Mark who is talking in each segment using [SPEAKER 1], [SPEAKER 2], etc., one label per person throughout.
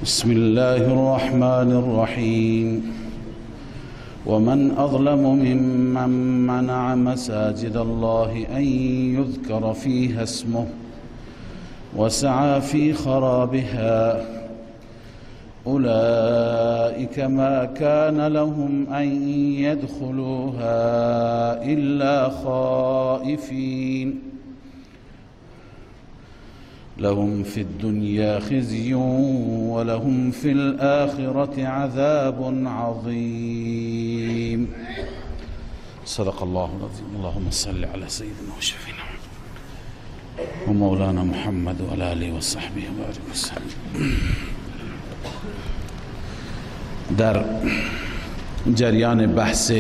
[SPEAKER 1] بسم الله الرحمن الرحيم. ومن أظلم ممن منع مساجد الله أن يذكر فيها اسمه وسعى في خرابها أولئك ما كان لهم أن يدخلوها إلا خائفين لهم في الدنيا خزي ولهم في الآخرة عذاب عظيم. صدق الله العظيم. اللهم صل على سيدنا وشفينا ومولانا محمد وعلى آله وصحبه وبارك وسلم. در جریان بحث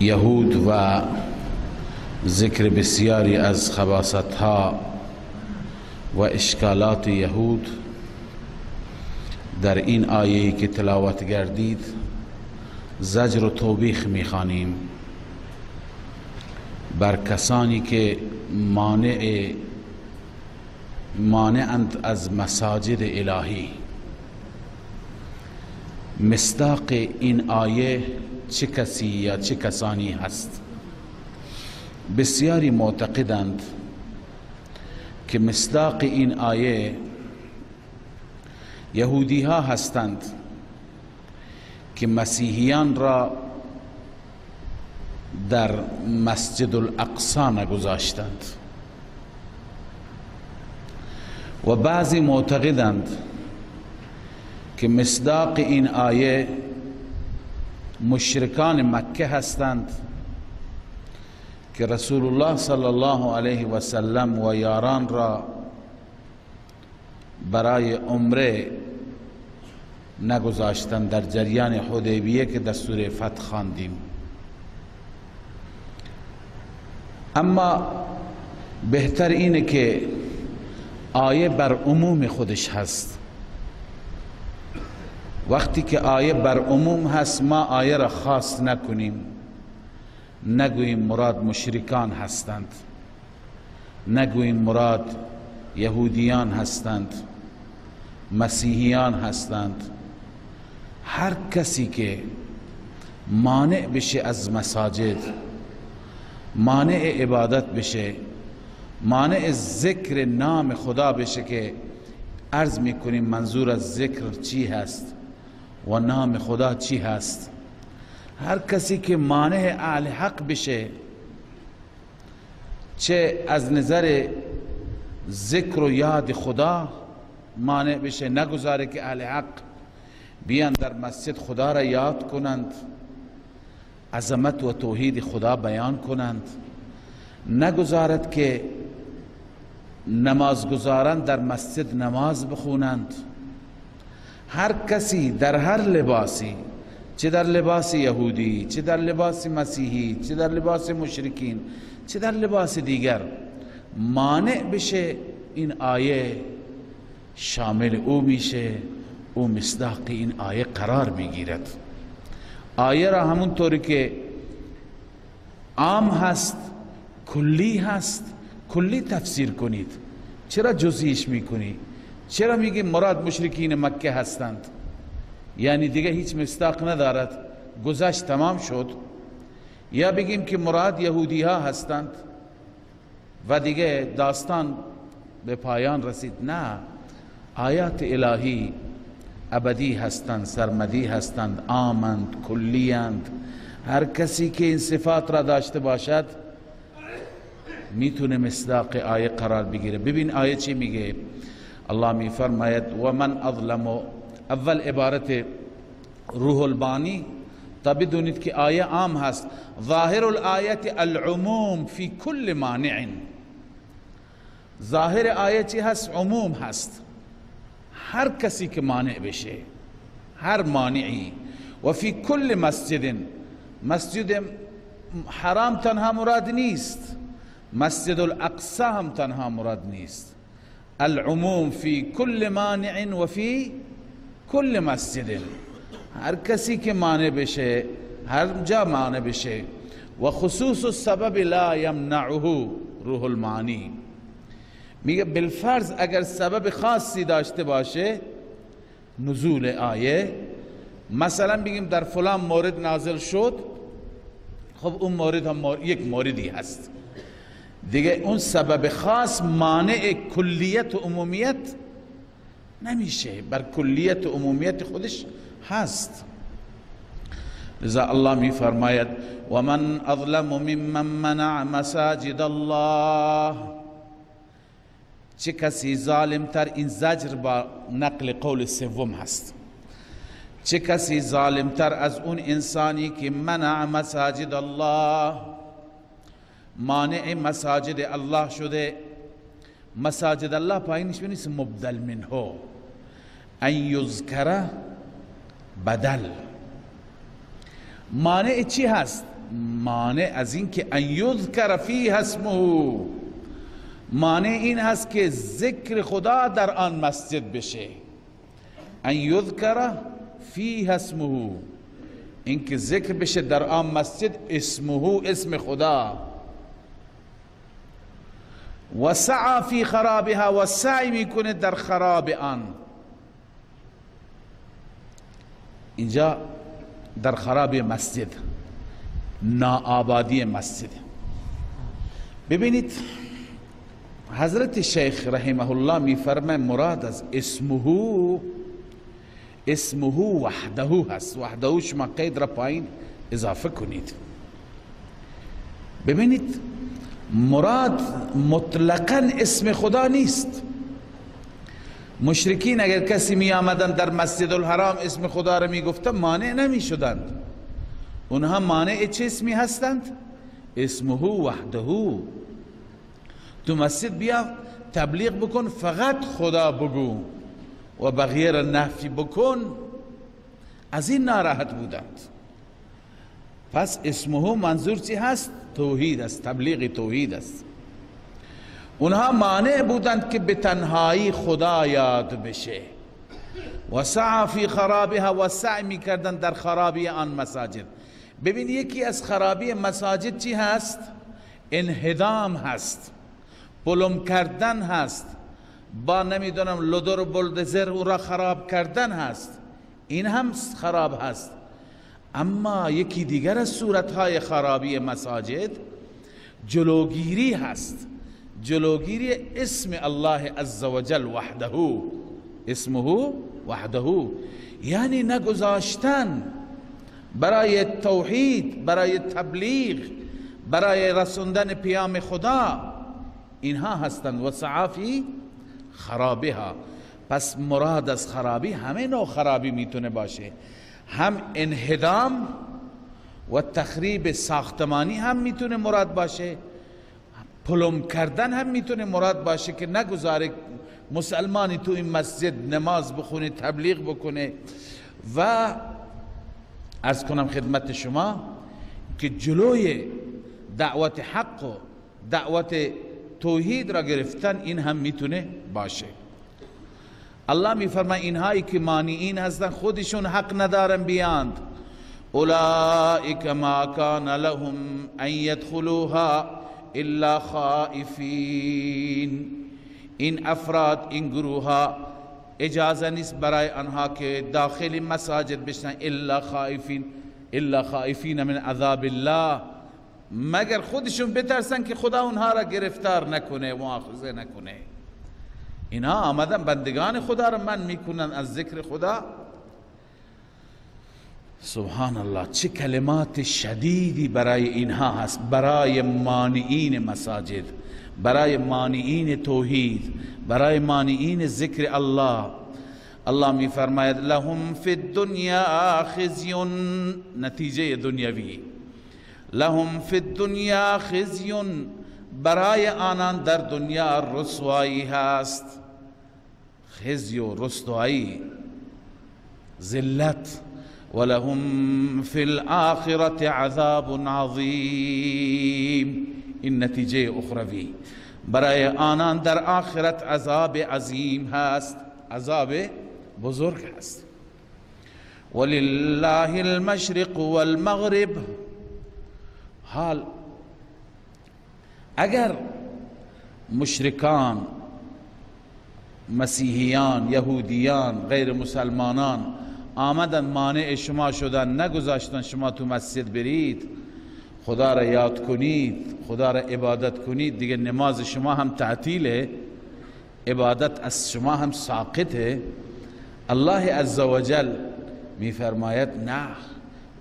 [SPEAKER 1] یهود و ذکر بسیاری از خباثت‌ها و اشکالات یهود، در این آیه‌ای که تلاوت گردید زجر و توبیخ می‌خوانیم بر کسانی که مانعند از مساجد الهی. مصداق این آیه چه کسی یا چه کسانی هست؟ بسیاری معتقدند که مصداق این آیه یهودی ها هستند که مسیحیان را در مسجد الاقصی نگذاشتند، و بعضی معتقدند که مصداق این آیه مشرکان مکه هستند که رسول الله صلی الله علیه و سلم و یاران را برای عمره نگذاشتند در جریان حدیبیه که در سوره فتح خواندیم. اما بهتر اینه که آیه بر عموم خودش هست. وقتی که آیه بر عموم هست ما آیه را خاص نکنیم، نگوییم مراد مشرکان هستند، نگوییم مراد یهودیان هستند، مسیحیان هستند. هر کسی که مانع بشه از مساجد، مانع عبادت بشه، مانع ذکر نام خدا بشه، که عرض میکنیم منظور از ذکر چی هست و نام خدا چی هست، هر کسی که مانع اهل حق بشه، چه از نظر ذکر و یاد خدا مانع بشه، نگذاره که اهل حق بیان در مسجد خدا را یاد کنند، عظمت و توحید خدا بیان کنند، نگذارد که نمازگزاران در مسجد نماز بخونند. هر کسی در هر لباسی، چه در لباس یهودی، چه در لباس مسیحی، چه در لباس مشرکین، چه در لباس دیگر، مانع بشه، این آیه شامل او میشه، او مصداق این آیه قرار میگیرد. آیه را همونطوری که عام هست، کلی هست، کلی تفسیر کنید. چرا جزئیش میکنی؟ چرا میگی مراد مشرکین مکه هستند؟ یعنی دیگه هیچ مصداق ندارد، گذشت تمام شد. یا بگیم که مراد یهودی ها هستند و دیگه داستان به پایان رسید. نه، آیات الهی ابدی هستند، سرمدی هستند، عامند، کلیند. هر کسی که این صفات را داشته باشد میتونه مصداق آیه قرار بگیره. ببین آیه چی میگه؟ الله میفرماید و من اظلم. اول عبارت روح البانی تا بدونید که آیه عام هست. ظاهر الآیت العموم فی کل مانع. ظاهر آیه چی هست؟ عموم هست، هر کسی که مانع بشه، هر مانعی. و فی کل مسجد، مسجد حرام تنها مراد نیست، مسجد الاقصی هم تنها مراد نیست. العموم فی کل مانع و فی کل مسجد، هر کسی که مانع بشه، هر جا مانع بشه. و خصوص السبب لا یمنعه، روح المعانی میگه بالفرض اگر سبب خاصی داشته باشه نزول آیه، مثلا بگیم در فلان مورد نازل شد، خب اون مورد هم یک موردی هست دیگه، اون سبب خاص مانع کلیت و عمومیت نمیشه، بر کلیت و عمومیت خودش هست. لذا الله می فرماید و من اظلم ممن منع مساجد الله، چه کسی ظالم تر، این زجر با نقل قول سوم هست، چه کسی ظالم تر از اون انسانی که منع مساجد الله، مانع مساجد الله شده. مساجد الله پایینش بنویس مبدل منه، ان یذکر بدل. مانع چی هست؟ مانع از این که ان یذکر فیه اسمه، مانع این هست که ذکر خدا در آن مسجد بشه. ان یذکر فیه اسمه، این که ذکر بشه در آن مسجد اسمه، اسم خدا. و سعی فی خرابها، و سعی میکنه در خراب آن. اینجا در خراب مسجد، ناآبادی مسجد. ببینید حضرت شیخ رحمه الله میفرمه مراد از اسمه، اسمه وحده هست. وحده شما قید را پایین اضافه کنید. ببینید مراد مطلقا اسم خدا نیست. مشرکین اگر کسی می آمدن در مسجد الحرام اسم خدا را می گفتن مانع نمی شدند. اونها مانع چه اسمی هستند؟ اسمه وحده. تو مسجد بیا تبلیغ بکن، فقط خدا بگو و بقیه را نفی بکن، از این ناراحت بودند. پس اسمه منظور چی هست؟ توحید است، تبلیغ توحید است. اونها مانع بودند که به تنهایی خدا یاد بشه. و سعی فی خرابها، و سعی میکردند در خرابی آن مساجد. ببین یکی از خرابی مساجد چی هست؟ انهدام هست، پلم کردن هست، با نمیدونم لودر و بلدزر او را خراب کردن هست، این هم خراب هست. اما یکی دیگر از صورتهای خرابی مساجد جلوگیری هست، جلوگیری اسم الله عزوجل وحده، اسمه وحده، یعنی نگذاشتن برای توحید، برای تبلیغ، برای رسوندن پیام خدا، اینها هستند. و سعی خرابها. پس مراد از خرابی همه نوع خرابی میتونه باشه، هم انهدام و تخریب ساختمانی هم میتونه مراد باشه، پلم کردن هم میتونه مراد باشه که نگذاره مسلمانی تو این مسجد نماز بخونه، تبلیغ بکنه. و عرض کنم خدمت شما که جلوی دعوت حق و دعوت توحید را گرفتن این هم میتونه باشه. الله میفرماید اینهایی که مانعین هستن خودشون حق ندارن بیاند. اولئک ما کان لهم ان يدخلوها الا خائفین. این افراد، این گروه ها اجازه نیست برای آنها که داخل مساجد بشن الا خائفین، الا خائفین من عذاب الله، مگر خودشون بترسن که خدا اونها را گرفتار نکنه، مؤاخذه نکنه. اینها آمدن بندگان خدا را من میکنن از ذکر خدا. سبحان الله، چه کلمات شدیدی برای اینها هست، برای مانعین مساجد، برای مانعین توحید، برای مانعین ذکر الله. الله می فرماید لهم فی الدنیا خزی، نتیجه دنیوی، لهم فی الدنیا خزی، برای آنان در دنیا رسوایی هست. خزی و رسوایی، ذلت. ولهم فی الآخرة عذاب عظیم، این نتیجه اخروی، برای آنان در آخرت عذاب عظیم هست، عذاب بزرگ هست. ولله المشرق والمغرب. حال اگر مشرکان مسیحیان، یهودیان، غیر مسلمانان آمدن مانع شما شدن، نگذاشتن شما تو مسجد برید، خدا را یاد کنید، خدا را عبادت کنید، دیگه نماز شما هم تعطیله، عبادت از شما هم ساقطه. الله عزوجل می فرماید نه،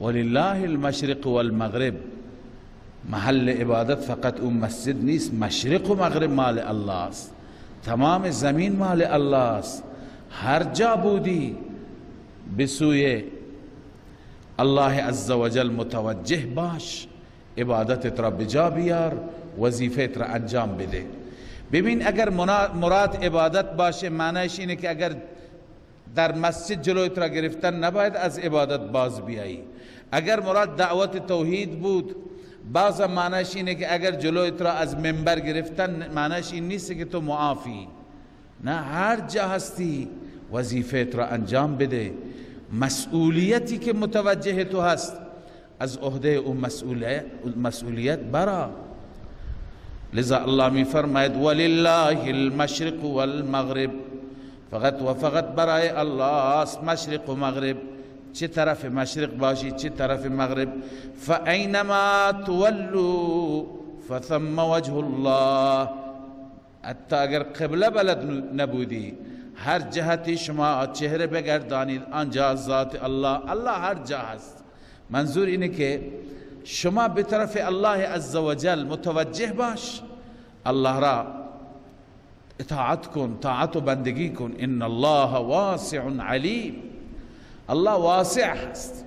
[SPEAKER 1] ولله المشرق والمغرب. محل عبادت فقط اون مسجد نیست، مشرق و مغرب مال الله است، تمام زمین مال الله است. هر جا بودی به سوی الله عزوجل متوجه باش، عبادتت را بجا بیار، وظیفت را انجام بده. ببین اگر مراد عبادت باشه، معنیش اینه که اگر در مسجد جلویت را گرفتن نباید از عبادت باز بیایی. اگر مراد دعوت توحید بود، باز معنیش اینه که اگر جلویت را از منبر گرفتن، معنیش این نیست که تو معافی. نه، هر جا هستی وظیفت را انجام بده. مسئولیتی که متوجه تو هست از عهده اون مسئولیت برا. لذا الله می فرماید ولله المشرق والمغرب، فقط و فقط برای الله است مشرق و مغرب، چه طرف مشرق باشی چه طرف مغرب. فاینما تولوا فثم وجه الله. حتی اگر قبله بلد نبودی، هر جهتی شما چهره بگردانید آنجا ذات الله، الله هر جا هست. منظور اینه که شما به طرف الله عزوجل متوجه باش، الله را اطاعت کن، طاعت و بندگی کن. ان الله واسع علیم. الله واسع هست،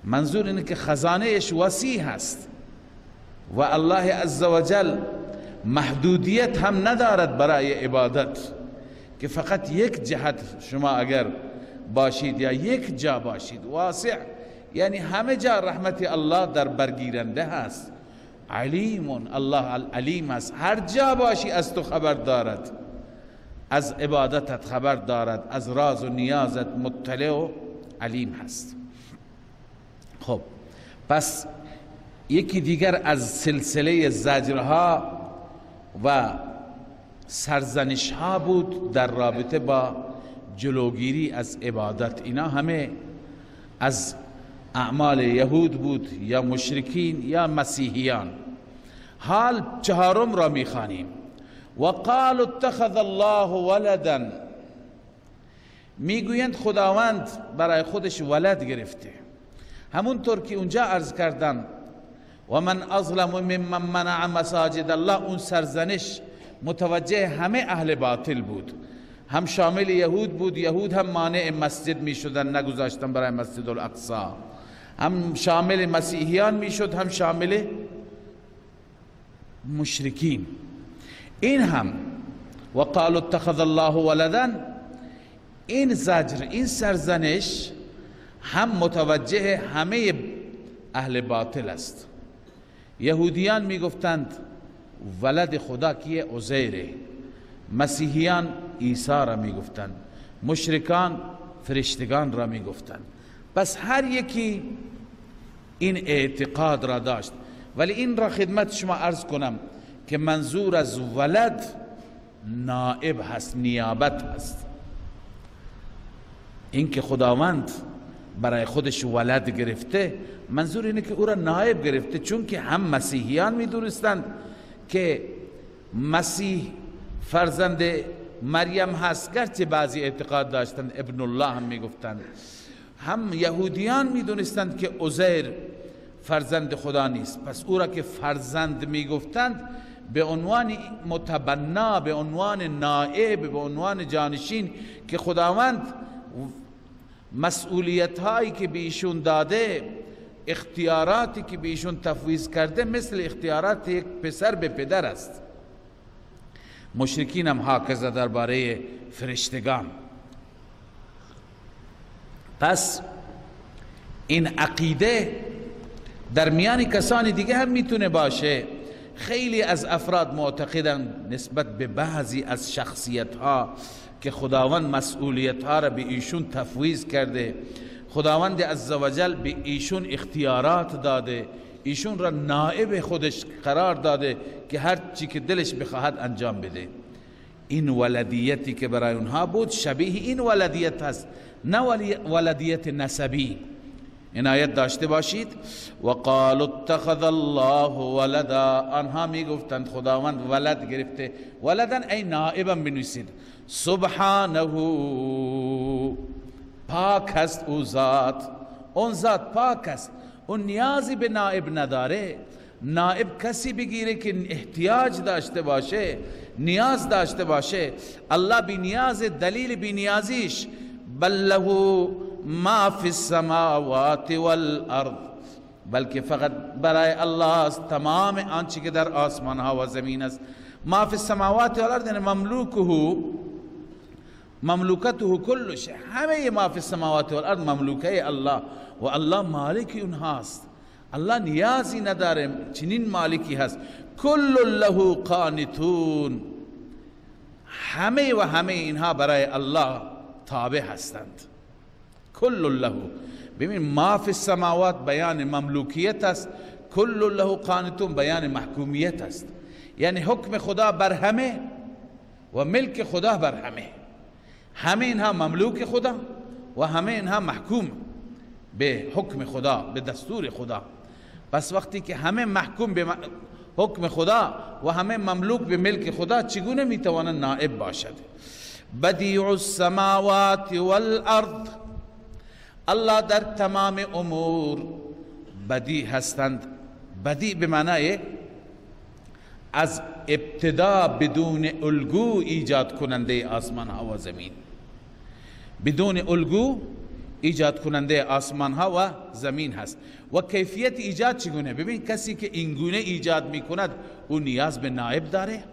[SPEAKER 1] منظور اینه که خزانهش وسیع هست و الله عزوجل محدودیت هم ندارد برای عبادت که فقط یک جهت شما اگر باشید یا یک جا باشید. واسع یعنی همه جا رحمت الله در برگیرنده هست. علیم، الله العلیم است، هر جا باشی از تو خبر دارد، از عبادتت خبر دارد، از راز و نیازت مطلع و علیم هست. خب پس یکی دیگر از سلسله زجرها و سرزنشها بود در رابطه با جلوگیری از عبادت. اینا همه از اعمال یهود بود یا مشرکین یا مسیحیان. حال چهارم را میخوانیم. وقالوا اتخذ الله ولدا. میگویند خداوند برای خودش ولد گرفته. همونطور که اونجا عرض کردم و من اظلم ممن منع مساجد الله، اون سرزنش متوجه همه اهل باطل بود، هم شامل یهود بود، یهود هم مانع مسجد می شدن، نگذاشتن برای مسجد الاقصی، هم شامل مسیحیان می شد، هم شامل مشرکین. این هم وقالوا اتخذ الله ولدا، این زجر، این سرزنش هم متوجه همه اهل باطل است. یهودیان می گفتند ولد خدا کیه؟ عزیره. مسیحیان عیسی را می گفتند، مشرکان فرشتگان را می گفتند. پس هر یکی این اعتقاد را داشت. ولی این را خدمت شما عرض کنم که منظور از ولد نائب هست، نیابت هست. این که خداوند برای خودش ولد گرفته، منظور اینه که او را نائب گرفته، چون که هم مسیحیان می دونستند که مسیح فرزند مریم هست، گرچه بعضی اعتقاد داشتند ابن الله هم می گفتند، هم یهودیان می دونستند که عزیر فرزند خدا نیست. پس او را که فرزند می گفتند به عنوان متبنا، به عنوان نائب، به عنوان جانشین که خداوند مسئولیت هایی که به ایشون داده، اختیاراتی که به ایشون تفویض کرده، مثل اختیارات یک پسر به پدر است. مشرکین هم هاکذا درباره فرشتگان. پس این عقیده در میان کسان دیگه هم میتونه باشه. خیلی از افراد معتقدن نسبت به بعضی از شخصیت ها که خداوند مسئولیت ها را به ایشون تفویض کرده، خداوند عزوجل به ایشون اختیارات داده، ایشون را نائب خودش قرار داده که هر چی که دلش بخواهد انجام بده. این ولدیتی که برای اونها بود شبیه این ولدیت هست، نه ولدیت نسبی. عنایت داشته باشید. و قالوا اتخذ الله ولدا، آنها میگفتند خداوند ولد گرفته. ولدا ای نائبا بنویسید. سبحانه، پاک هست او ذات، اون ذات پاک است، اون نیازی به نائب نداره. نائب کسی بگیره که احتیاج داشته باشه، نیاز داشته باشه. الله بی نیاز، دلیل بی نیازیش بل له ما فی السماوات والارض، بلکه فقط برای الله است تمام آنچه که در آسمان ها و زمین است. ما فی السماوات والارض یعنی مملوکه، مملوکته کل شیء، همه ما فی السماوات والارض مملوکه الله و الله مالک اونهاست. الله نیازی نداره، چنین مالکی هست. کل له قانتون، همه و همه اینها برای الله تابع هستند. کل له، ببین ما فی السماوات بیان مملوکیت است، کل له قانتون بیان محکومیت است، یعنی حکم خدا بر همه و ملک خدا بر همه. همه اینها مملوک خدا و همه اینها محکوم به حکم خدا، به دستور خدا. پس وقتی که همه محکوم به حکم خدا و همه مملوک به ملک خدا، چگونه میتواند نائب باشد؟ بدیع السماوات والارض، الله در تمام امور بدیع هستند. بدیع به معنای از ابتدا بدون الگو ایجاد کننده آسمان ها و زمین، بدون الگو ایجاد کننده آسمان ها و زمین هست. و کیفیت ایجاد چگونه؟ ببین کسی که این گونه ایجاد میکند او نیاز به نائب داره.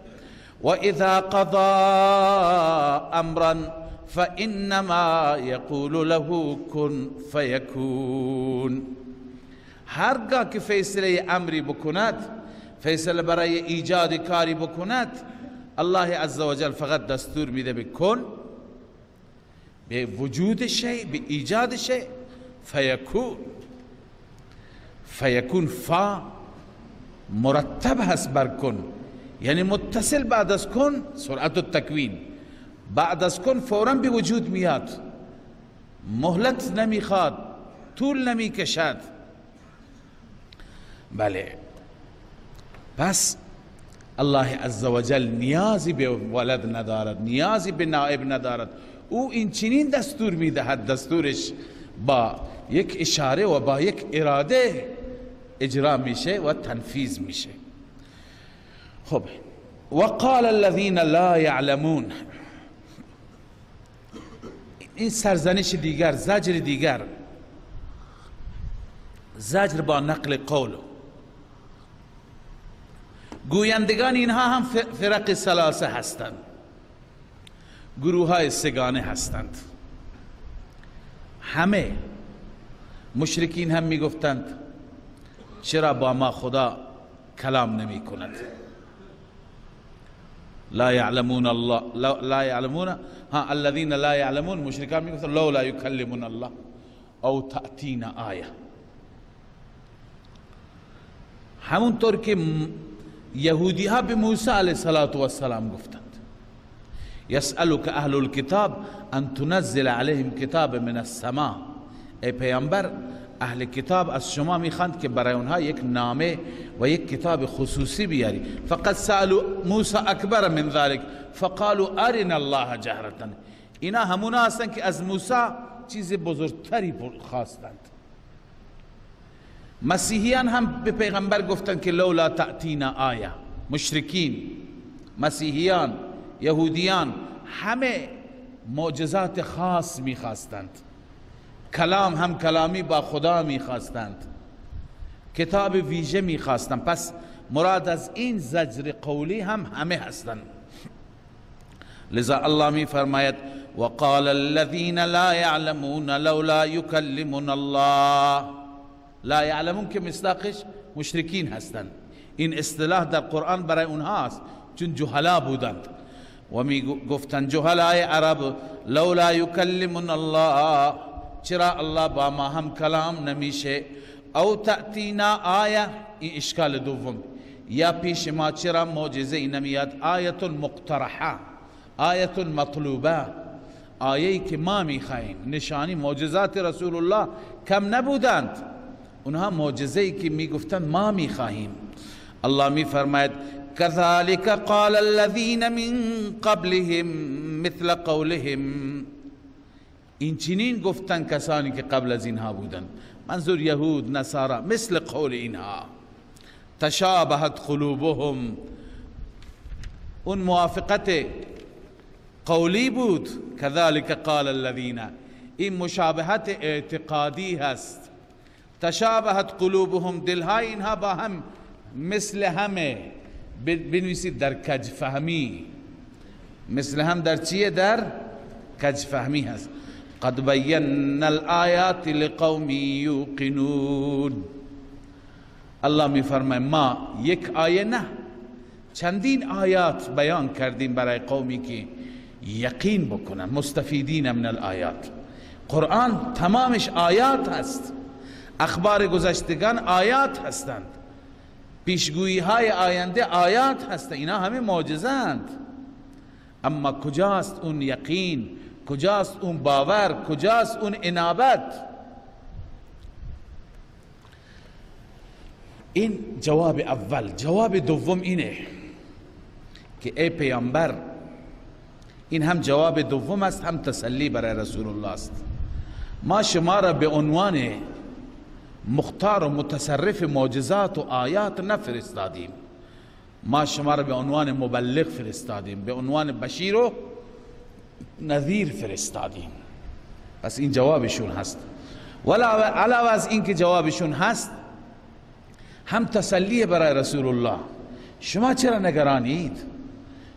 [SPEAKER 1] و اذا قضا امرا فانما یقول له کن فیکون، هرگاه که فیصله امری بکند، فیصله برای ایجاد کاری بکند، الله عزوجل فقط دستور میده به کن، به وجود شیء، به ایجاد شیء، فیکون. فیکون فا مرتب هست بر کن، یعنی متصل بعد از کن، سرعت التکوین بعد از کن فوراً به وجود میاد، مهلت نمیخواد، طول نمیکشد. بله، پس الله عزوجل نیازی به ولد ندارد، نیازی به نائب ندارد. او این چنین دستور میدهد، دستورش با یک اشاره و با یک اراده اجرا میشه و تنفیذ میشه. خب وقال الذين لا يعلمون، این سرزنش دیگر، زجر دیگر، زجر با نقل قول. گویندگان اینها هم فرق ثلاثه هستند، گروه های سگانه هستند. همه مشرکین هم میگفتند چرا با ما خدا کلام نمی کند؟ لا يعلمون الله، لا يعلمون، ها الذين لا يعلمون، مشرکان میگفتند لولا يكلمون الله او تأتینا آیه. همونطور که یهودی ها به موسی علیه السلام گفتند یسألک اهل الكتاب ان تنزل علیهم کتاب من السماء، ای پیامبر اهل کتاب از شما میخواند که برای اونها یک نامه و یک کتاب خصوصی بیاری. فقد سألوا موسی اکبر من ذلك فقالوا ارنا الله جهرة. اینا همونا هستند که از موسی چیز بزرگتری خواستند. مسیحیان هم به پیغمبر گفتند که لولا تأتینا آیه. مشرکین، مسیحیان، یهودیان همه معجزات خاص میخواستند، کلام هم کلامی با خدا میخواستند، کتاب ویژه میخواستند. پس مراد از این زجر قولی هم همه هستند. لذا الله می فرماید وقال الذين لا يعلمون لولا يكلمنا الله. لا يعلمون که مصداقش مشرکین هستند. این اصطلاح در قرآن برای اونها است چون جهلا بودند و می گفتند جهلای عرب لولا یکلمنا الله، چرا الله با ما هم کلام نمیشه؟ او تأتینا آیه، این اشکال دوم، یا پیش ما چرا معجزه نمیاد؟ آیت مقترحه، آیت مطلوبه، آیه‌ای که ما میخواهیم، نشانی. معجزات رسول الله کم نبودند، اونها معجزه‌ای که میگفتند ما میخواهیم. الله میفرماید كذلك قال الذين من قبلهم مثل قولهم، این چنین گفتن کسانی که قبل از اینها بودند، منظور یهود نصارا، مثل قول اینها. تشابهت قلوبهم، اون موافقت قولی بود. كذلك قال الذين، این مشابهت اعتقادی هست. تشابهت قلوبهم، دلهای اینها با هم مثل همه. بنویسید در کج فهمی، مثل هم در چیه؟ در کج فهمی هست. قد بینا الآیات لقوم یوقنون، الله میفرماید ما یک آیه نه، چندین آیات بیان کردیم برای قومی که یقین بکنن، مستفیدین من الآیات. قرآن تمامش آیات هست، اخبار گذشتگان آیات هستند، پیشگویی های آینده آیات هستند، اینا همه معجزه‌اند. اما کجاست اون یقین؟ کجاست اون باور؟ کجاست اون انابت؟ این جواب اول. جواب دوم اینه که ای پیامبر، این هم جواب دوم است، هم تسلی برای رسول الله است. ما شما را به عنوان مختار و متصرف معجزات و آیات نفرستادیم، ما شما را به عنوان مبلغ فرستادیم، به عنوان بشیر و نذیر فرستادیم. پس این جوابشون هست. ولی علاوه از این که جوابشون هست، هم تسلی برای رسول الله. شما چرا نگرانید؟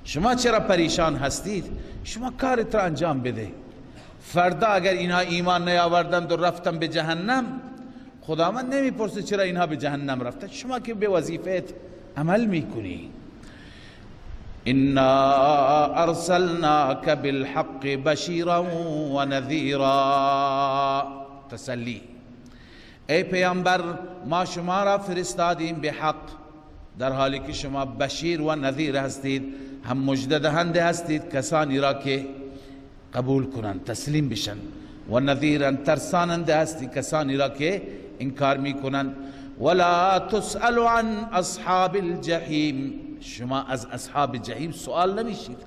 [SPEAKER 1] شما چرا پریشان هستید؟ شما کارت را انجام بده. فردا اگر اینها ایمان نیاوردند و رفتن به جهنم، خداوند نمیپرسه چرا اینها به جهنم رفتن، شما که به وظیفت عمل میکنی. انا ارسلناک بالحق بشیرا و نذیرا، تسلی. ای پیامبر، ما شما را فرستادیم به حق، در حالی که شما بشیر و نذیر هستید، هم مژده دهنده هستید کسانی را که قبول کنند، تسلیم بشن، و نذیرا ترساننده هستید کسانی را که انکار میکنند. ولا تسأل عن اصحاب الجحیم، شما از اصحاب جحیم سوال نمیشید،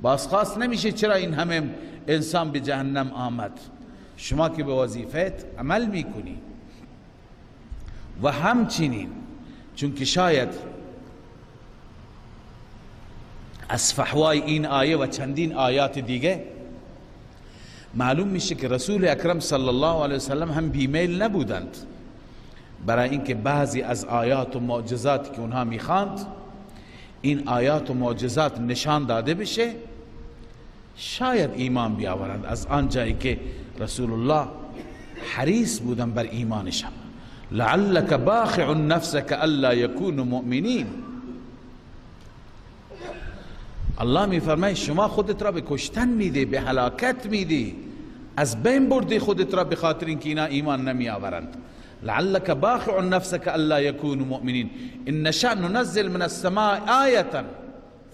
[SPEAKER 1] بازخواست نمیشه چرا این همه انسان به جهنم آمد. شما که به وظیفت عمل میکنی. و همچنین چون که شاید از فحوای این آیه و چندین آیات دیگه معلوم میشه که رسول اکرم صلی الله علیه وسلم هم بیمیل نبودند برای اینکه بعضی از آیات و معجزات که اونها میخواند، این آیات و معجزات نشان داده بشه، شاید ایمان بیاورند. از آن جایی که رسول الله حریص بودن بر ایمانشان، لعلك باخع نفسك الا يكونوا مؤمنین. الله میفرماید شما خودت را به کشتن میدی، به هلاکت میدی، از بین بردی خودت را به خاطر اینکه اینا ایمان نمی آورند. لعلك باخع نفسك الا يكونوا مؤمنین ان نشأ ننزل من السماء آیة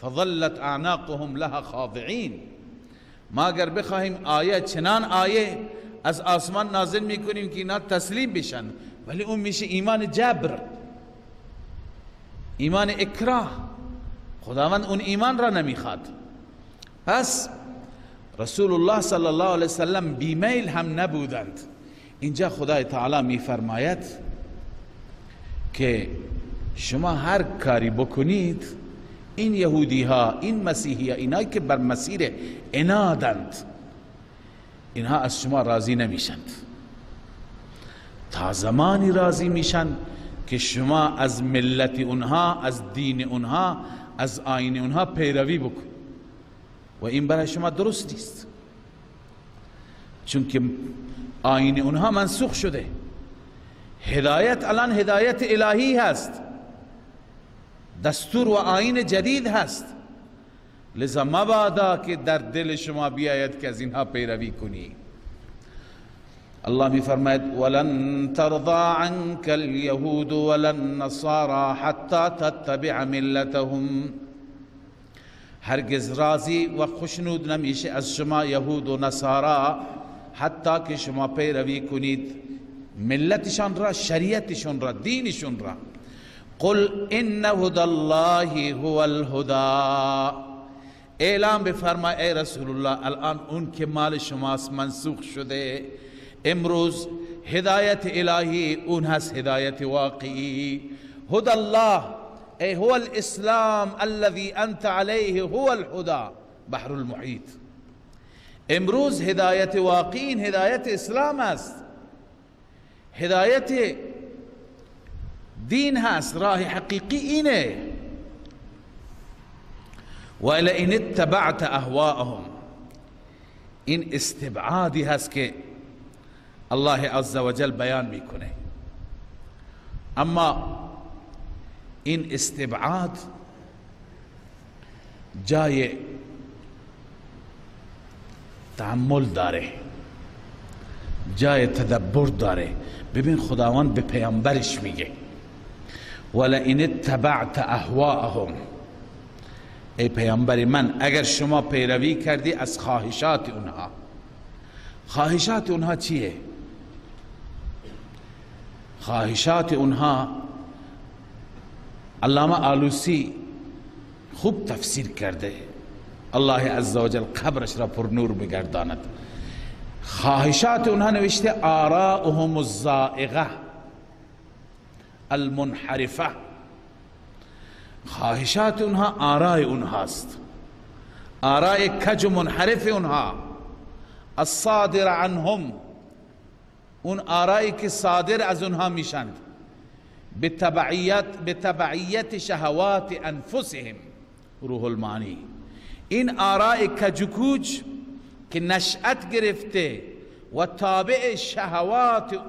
[SPEAKER 1] فظلت اعناقهم لها خاضعین. ما اگر بخواهیم آیه، چنان آیه از آسمان نازل میکنیم که اینا تسلیم بشن، ولی اون میشه ایمان جبر، ایمان اکراه. خداوند اون ایمان را نمیخواد. پس رسول الله صلی الله علیه وسلم بیمیل هم نبودند. اینجا خدای تعالی میفرماید که شما هر کاری بکنید، این یهودی ها، این مسیحی ها، اینایی که بر مسیر عنادند، اینها از شما راضی نمیشند. تا زمانی راضی میشن که شما از ملت اونها، از دین اونها، از آیین اونها پیروی بکن، و این برای شما درست نیست، چون که آیین اونها منسوخ شده. هدایت الان هدایت الهی هست، دستور و آیین جدید هست. لذا مبادا که در دل شما بیاید که از اینها پیروی کنی. الله می فرماید ولن ترضى عنك اليهود ولا النصارى حتى تتبع ملتهم. هرگز راضی و خوشنود نمیشه از شما یهود و نصارا حتی که شما پیروی کنید ملتشان را، شریعتشون را، دینشون را. قل ان هدى الله هو الهدى. اعلام بفرما ای رسول الله، الان اون که مال شماست منسوخ شده، امروز هدایت الهی اون هست، هدایت واقعی. هدى الله ای هو الاسلام الذي انت علیه هو الهدى بحر المحیط. امروز هدایت واقعی هدایت اسلام است، هدایت دین هست، راه حقیقی اینه. ولئن اتبعت اهواءهم، این استبعادی هست که الله عزوجل بیان میکنه، اما این استبعاد جای تأمل داره، جای تدبر داره. ببین خداوند به پیامبرش میگه ولئن اتبعت اهواءهم، ای پیامبر من اگر شما پیروی کردی از خواهشات اونها. خواهشات اونها چیه؟ خواهشات اونها علامه آلوسی خوب تفسیر کرده، الله عزوجل قبرش را پر نور بگرداند. خواهشات اونها نوشته آراؤهم الزائغه المنحرفه. خواهشات اونها آرای اونهاست، آرای کج و منحرف اونها، الصادر عنهم، اون آرایی که صادر از اونها میشند، به تبعیت شهوات انفسهم، روح المعانی. این آراء کج و کوچ که نشأت گرفته و تابع شهوات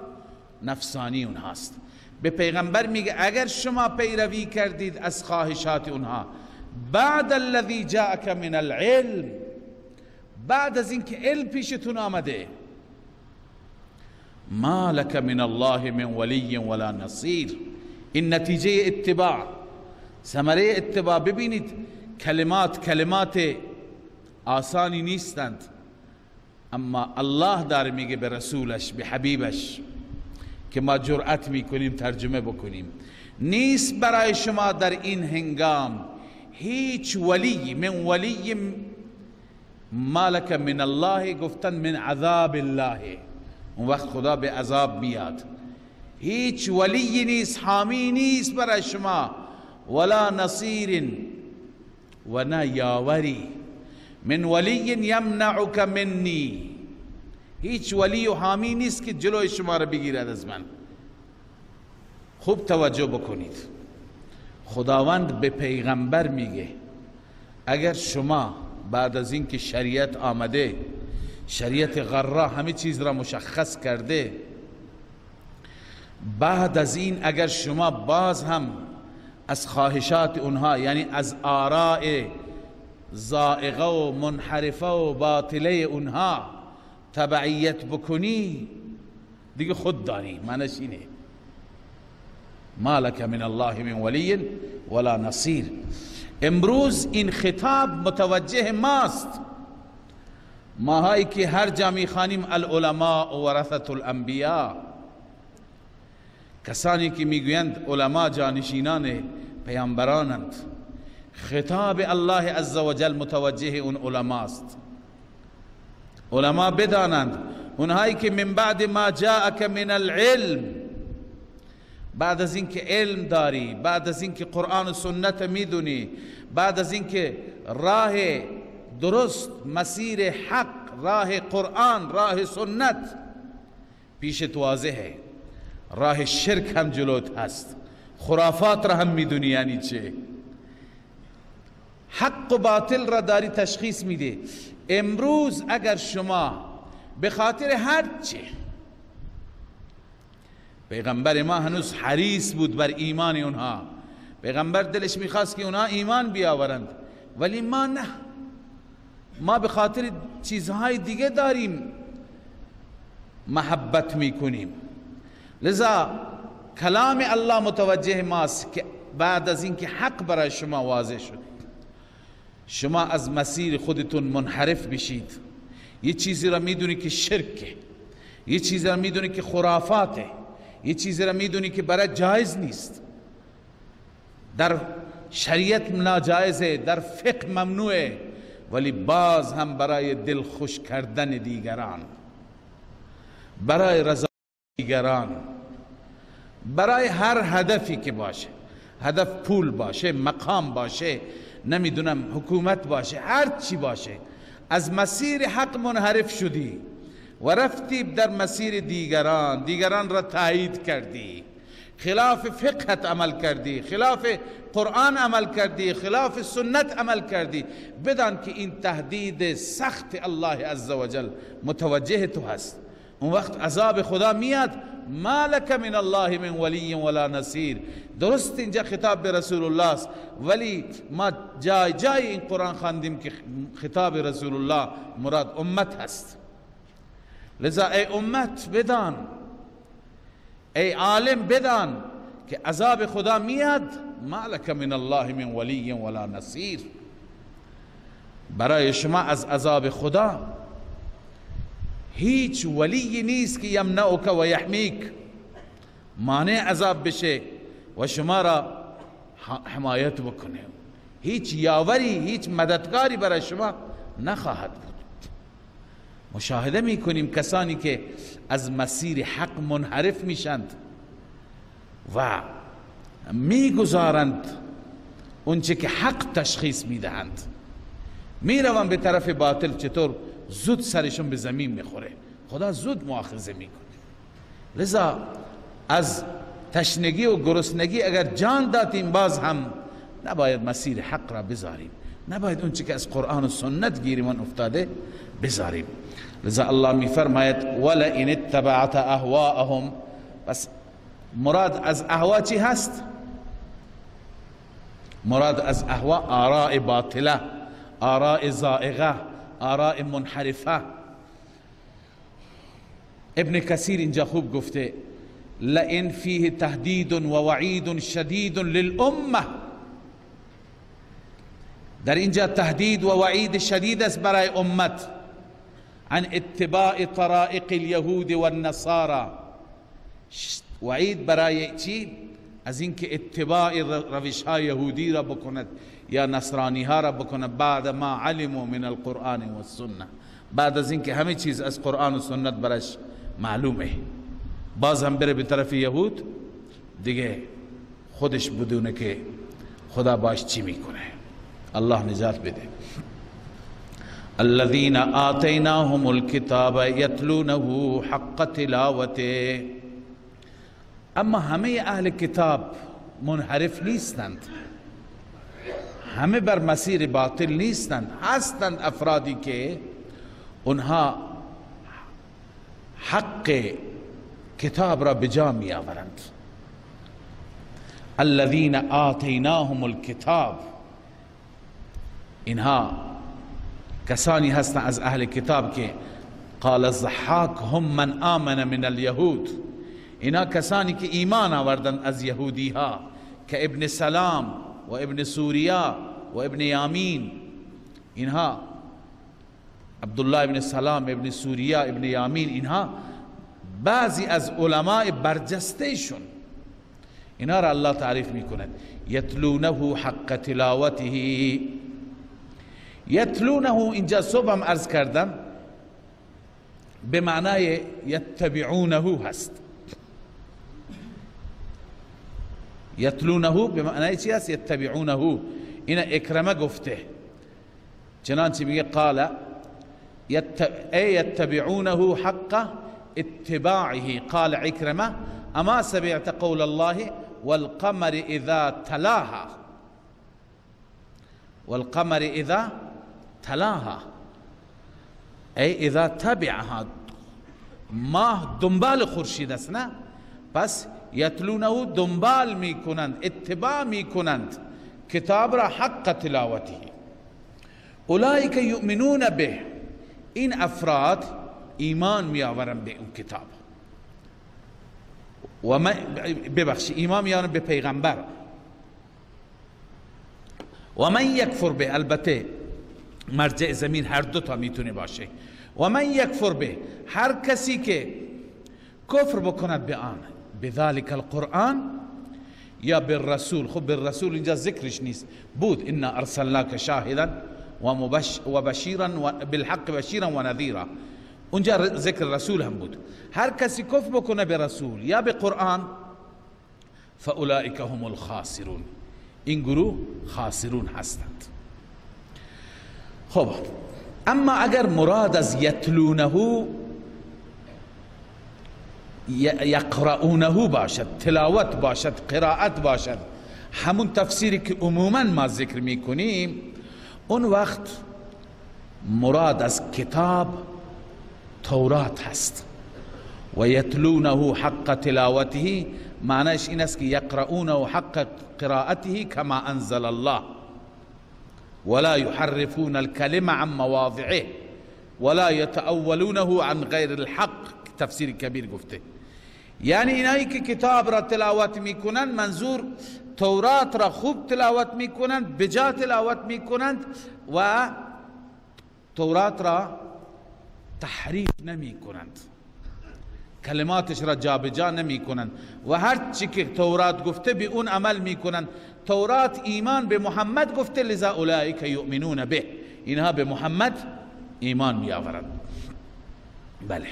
[SPEAKER 1] نفسانی اونهاست. به پیغمبر میگه اگر شما پیروی کردید از خواهشات اونها، بعد الذی جاءک من العلم، بعد از اینکه علم پیشتون آمده، ما لك من الله من ولی ولا نصیر. این نتیجه اتباع، ثمره اتباع. ببینید کلمات کلمات آسانی نیستند، اما الله داره میگه به رسولش، به حبیبش که ما جرأت میکنیم ترجمه بکنیم، نیست برای شما در این هنگام هیچ ولی، من ولی ما لك من الله، گفتن من عذاب الله، اون وقت خدا به عذاب میاد. هیچ ولی نیست، حامی نیست برای شما، ولا نصیر و نه یاوری، من ولی یمنعک منی، هیچ ولی و حامی نیست که جلوی شما را بگیرد از من. خوب توجه بکنید، خداوند به پیغمبر میگه اگر شما بعد از اینکه شریعت آمده، شریعت غرا همه چیز را مشخص کرده، بعد از این اگر شما باز هم از خواهشات اونها، یعنی از آراء زائغه و منحرفه و باطله اونها تبعیت بکنی، دیگه خود دانی. معنیش اینه ما لك من الله من ولی ولا نصیر. امروز این خطاب متوجه ماست، ماهایی که هر جا میخوانیم العلماء ورثة الانبیاء، کسانی که میگویند علما جانشینان پیامبرانند، خطاب الله عزوجل متوجه اون علماست. علما بدانند اونهایی که من بعد ما جاءک من العلم، بعد از اینکه علم داری، بعد از اینکه قرآن و سنت میدونی، بعد از اینکه راه درست، مسیر حق، راه قرآن، راه سنت پیشت واضحه، راه شرک هم جلوت هست، خرافات را هم میدونی یعنی چه، حق و باطل را داری تشخیص میده. امروز اگر شما به خاطر هر چه، پیغمبر ما هنوز حریص بود بر ایمان اونها، پیغمبر دلش میخواست که اونها ایمان بیاورند، ولی ما نه، ما به خاطر چیزهای دیگه داریم محبت میکنیم. لذا کلام الله متوجه ماست که بعد از اینکه حق برای شما واضح شد، شما از مسیر خودتون منحرف بشید، یه چیزی را میدونی که شرکه، یه چیزی را میدونی که خرافاته، یه چیزی را میدونی که برای جایز نیست، در شریعت ناجایزه، در فقه ممنوعه، ولی باز هم برای دل خوش کردن دیگران، برای رضا دیگران، برای هر هدفی که باشه، هدف پول باشه، مقام باشه، نمیدونم حکومت باشه، هر چی باشه، از مسیر حق منحرف شدی و رفتی در مسیر دیگران، دیگران را تایید کردی، خلاف فقهت عمل کردی، خلاف قرآن عمل کردی، خلاف سنت عمل کردی، بدان که این تهدید سخت الله عزوجل متوجه تو هست. اون وقت عذاب خدا میاد، ما لك من الله من ولی ولا نصیر. درست اینجا خطاب به رسول الله است، ولی ما جای جای این قرآن خواندیم که خطاب رسول الله مراد امت هست. لذا ای امت بدان، ای عالم بدان که عذاب خدا میاد، ما لك من الله من ولی ولا نصیر. برای شما از عذاب خدا هیچ ولی نیست که یمنعک و یحمیک، مانع عذاب بشه و شما را حمایت بکنه. هیچ یاوری، هیچ مددکاری برای شما نخواهد بود. مشاهده میکنیم کسانی که از مسیر حق منحرف میشند و میگذارند اونچه که حق تشخیص میدهند، میروند به طرف باطل، چطور زود سرشون به زمین میخوره، خدا زود مؤاخذه میکنه. لذا از تشنگی و گرسنگی اگر جان دادیم، باز هم نباید مسیر حق را بذاریم، نباید اونچه که از قرآن و سنت گیریمان افتاده بذاریم. لذا الله میفرماید ولئن اتبعت اهواءهم. پس مراد از اهوا چی هست؟ مراد از اهوا آراء باطله، آراء زائغه، آراء منحرفه. ابن کثیر اینجا خوب گفته لئن فیه تهدید و وعید شدید للامه. در اینجا تهدید و وعید شدید است برای امت، عن اتباع طرائق اليهود والنصارى. وعید برای چی؟ از اینکه اتباع روش های یهودی را بکند یا نصرانی ها را بکند، بعد ما علموا من القرآن والسنه، بعد از اینکه همه چیز از قرآن و سنت برش معلومه، باز هم بره به طرف یهود، دیگه خودش بدونه که خدا باش چی میکنه. الله نجات بده. الذين آتیناهم الكتاب یتلونه حق تلاوته. اما همه اهل کتاب منحرف نیستند، همه بر مسیر باطل نیستند. هستند افرادی که اونها حق کتاب را به جا می آورند. الذين آتیناهم الكتاب، اینها کسانی هستند از اهل کتاب که قال الضحاک هم من آمن من الیهود، اینا کسانی که ایمان آوردند از یهودی ها، که ابن سلام و ابن سوریا و ابن یامین، اینها عبدالله ابن سلام، ابن سوریا، ابن یامین، اینها بعضی از علماء برجسته شون، اینا را الله تعریف میکند. یتلونه حق تلاوته. یتلونه اینجا صبح هم عرض کردم به معنای یتبعونه هست. یتلونه به معنای چی هست؟ یتبعونه. اینا اکرمه گفته، چنانچه میگه قال ای یتبعونه حق اتباعه. قال عکرمه اما سمعت قول الله والقمر اذا تلاها، والقمر اذا تلاها ای اذا تبعها، ماه دنبال خورشید است نه؟ پس یتلونه دنبال میکنند، اتباع میکنند کتاب را حق تلاوته. اولئک یؤمنون به، این افراد ایمان میآورند به اون کتاب و ببخشید ایمان میآورند به پیغمبر. و من یکفر به، البته مرجع ضمیر هر دو تا میتونه باشه. و من یکفر به، هر کسی که کفر بکند به آن، بذلك القرآن یا بالرسول. خب بالرسول اینجا ذکرش نیست، بود انا ارسلناک شاهدا و بشیرا و بالحق بشیرا و نذیرا، اونجا ذکر رسول هم بود. هر کسی کفر بکنه به رسول یا به قرآن، فاولئک هم الخاسرون، این گروه خاسرون هستند. خب اما اگر مراد از یتلونه یقرؤونه باشد، تلاوت باشد، قرائت باشد، همون تفسیری که عموما ما ذکر میکنیم، اون وقت مراد از کتاب تورات هست. و یتلونه حق تلاوته معنیش این است که یقرؤونه حق قرائته کما انزل الله ولا يحرفون الكلمة عن مواضعه ولا يتأولونه عن غیر الحق. تفسیر کبیر گفته، یعنی اینایی که کتاب را تلاوت میکنند، منظور تورات را خوب تلاوت میکنند، بجا تلاوت میکنند و تورات را تحریف نمیکنند، کلماتش را جابجا نمیکنند و هر چی که تورات گفته به اون عمل میکنند. تورات ایمان به محمد گفته، لذا اولئک یؤمنون به، اینها به محمد ایمان میآورند. بله.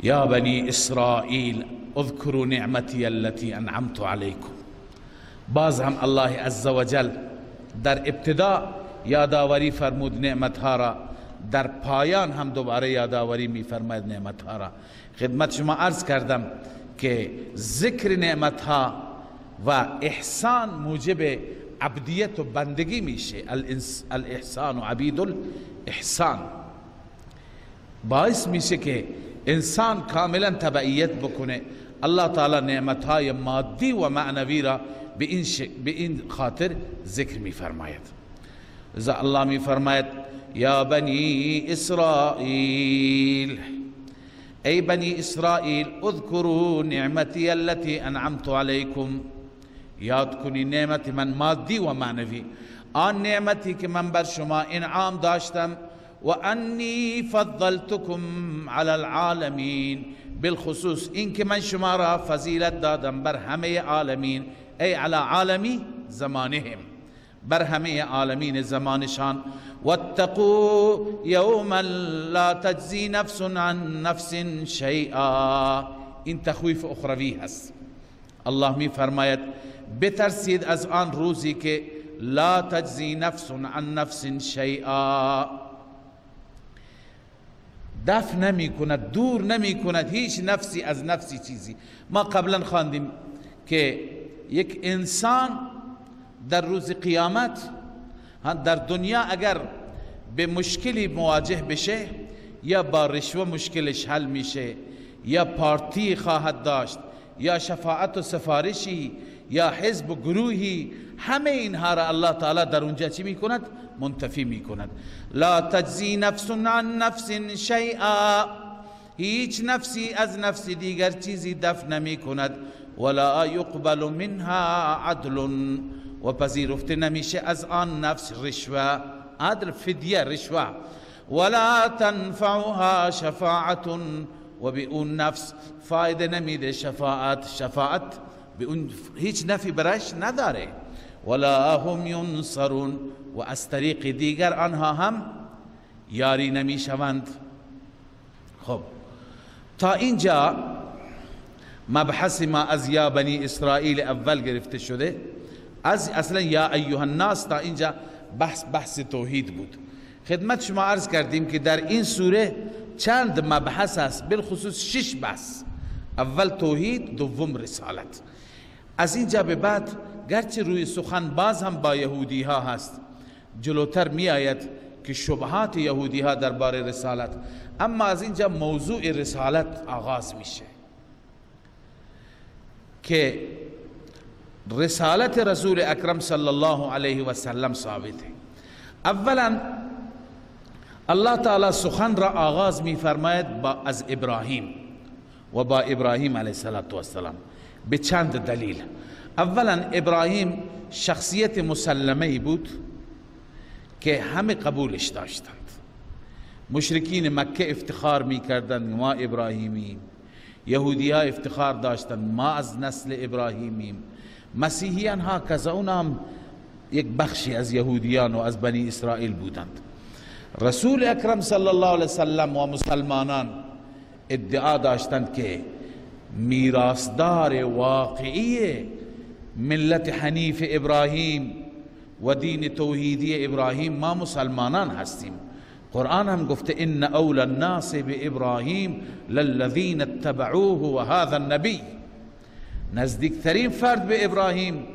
[SPEAKER 1] یا بنی اسرائیل اذکروا نعمتی التي انعمت علیکم. باز هم الله عزوجل در ابتدا یادآوری فرمود نعمتها را، در پایان هم دوباره یادآوری میفرماید نعمتها را. خدمت شما عرض کردم که ذکر نعمتها و احسان موجب عبدیت و بندگی میشه. الاحسان و عبید الاحسان باعث میشه که انسان کاملا تبعیت بکنه. الله تعالی نعمتهای مادی و معنوی را به این خاطر ذکر میفرماید. لذا الله میفرماید یا بنی اسرائیل، ای بنی اسرائیل، اذکروا نعمتی التي انعمت علیکم، یاد کنی نعمت من مادی و معنوی، آن نعمتی که من بر شما انعام داشتم، و انی فضلتکم علی العالمین، بالخصوص این که من شما را فضیلت دادم بر همه عالمین، ای علی عالمی زمانهم، بر همه عالمین زمانشان. واتقوا یوما لا تجزی نفس عن نفس شیئا، این تخویف اخروی هست. الله می فرماید بترسید از آن روزی که لا تجزی نفس عن نفس شیئا، دفع نمی کند، دور نمی کند هیچ نفسی از نفسی چیزی. ما قبلا خواندیم که یک انسان در روز قیامت، در دنیا اگر به مشکلی مواجه بشه، یا با رشوه مشکلش حل میشه، یا پارتی خواهد داشت، یا شفاعت و سفارشی، یا حزب و گروهی، همه اینها را الله تعالی در اونجا چی میکند؟ منتفی میکند. لا تجزی نفس عن نفس شیئا، هیچ نفسی از نفس دیگر چیزی دفع نمی کند. ولا یقبل منها عدل، و پذیرفته نمیشه از آن نفس رشوه، عدل فدیه رشوه. ولا تنفعها شفاعت، و به اون نفس فایده نمیده شفاعت، شفاعت به اون هیچ نفی برش نداره. ولا هم ینصرون، و از طریق دیگر آنها هم یاری نمیشوند. خب تا اینجا مبحث ما از یا بنی اسرائیل اول گرفته شده، از اصلا یا ایها الناس تا اینجا بحث توحید بود. خدمت شما عرض کردیم که در این سوره چند مبحث است، بالخصوص 6 بحث. اول توحید، دوم رسالت. از اینجا به بعد گرچه روی سخن باز هم با یهودی ها هست، جلوتر می آید که شبهات یهودی ها درباره رسالت، اما از اینجا موضوع رسالت آغاز میشه که رسالت رسول اکرم صلی الله علیه و سلم ثابته. اولا الله تعالی سخن را آغاز می فرماید با از ابراهیم و با ابراهیم علیه السلام به چند دلیل. اولا ابراهیم شخصیت مسلمه بود که همه قبولش داشتند. مشرکین مکه افتخار میکردند ما ابراهیمیم، یهودی ها افتخار داشتند ما از نسل ابراهیمیم، مسیحیان ها کذا، اونام یک بخشی از یهودیان و از بنی اسرائیل بودند. رسول اکرم صلی الله علیه وسلم و مسلمانان ادعا داشتند که میراثدار واقعی ملت حنیف ابراهیم و دین توحیدی ابراهیم ما مسلمانان هستیم. قرآن هم گفته ان اولی الناس بابراهیم للذین اتبعوه و هذا النبی. نزدیکترین فرد به ابراهیم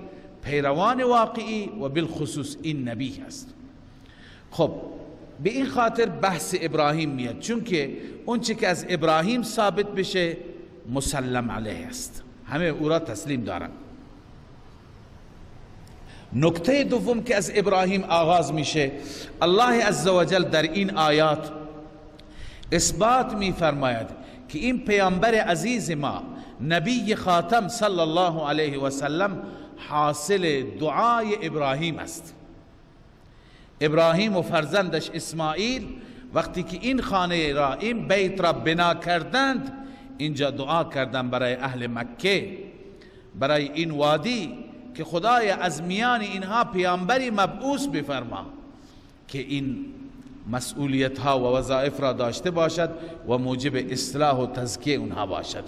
[SPEAKER 1] پیروان واقعی و بالخصوص این نبی هست. خب به این خاطر بحث ابراهیم میاد، چون که اون چه که از ابراهیم ثابت بشه مسلم علیه است، همه او را تسلیم دارن. نکته دوم که از ابراهیم آغاز میشه، الله عزوجل در این آیات اثبات میفرماید که این پیامبر عزیز ما نبی خاتم صلی الله علیه و سلم حاصل دعای ابراهیم است. ابراهیم و فرزندش اسماعیل وقتی که این خانه را، این بیت را بنا کردند، اینجا دعا کردند برای اهل مکه، برای این وادی، که خدای از میان اینها پیامبری مبعوث بفرما که این مسئولیت ها و وظایف را داشته باشد و موجب اصلاح و تزکیه اونها باشد.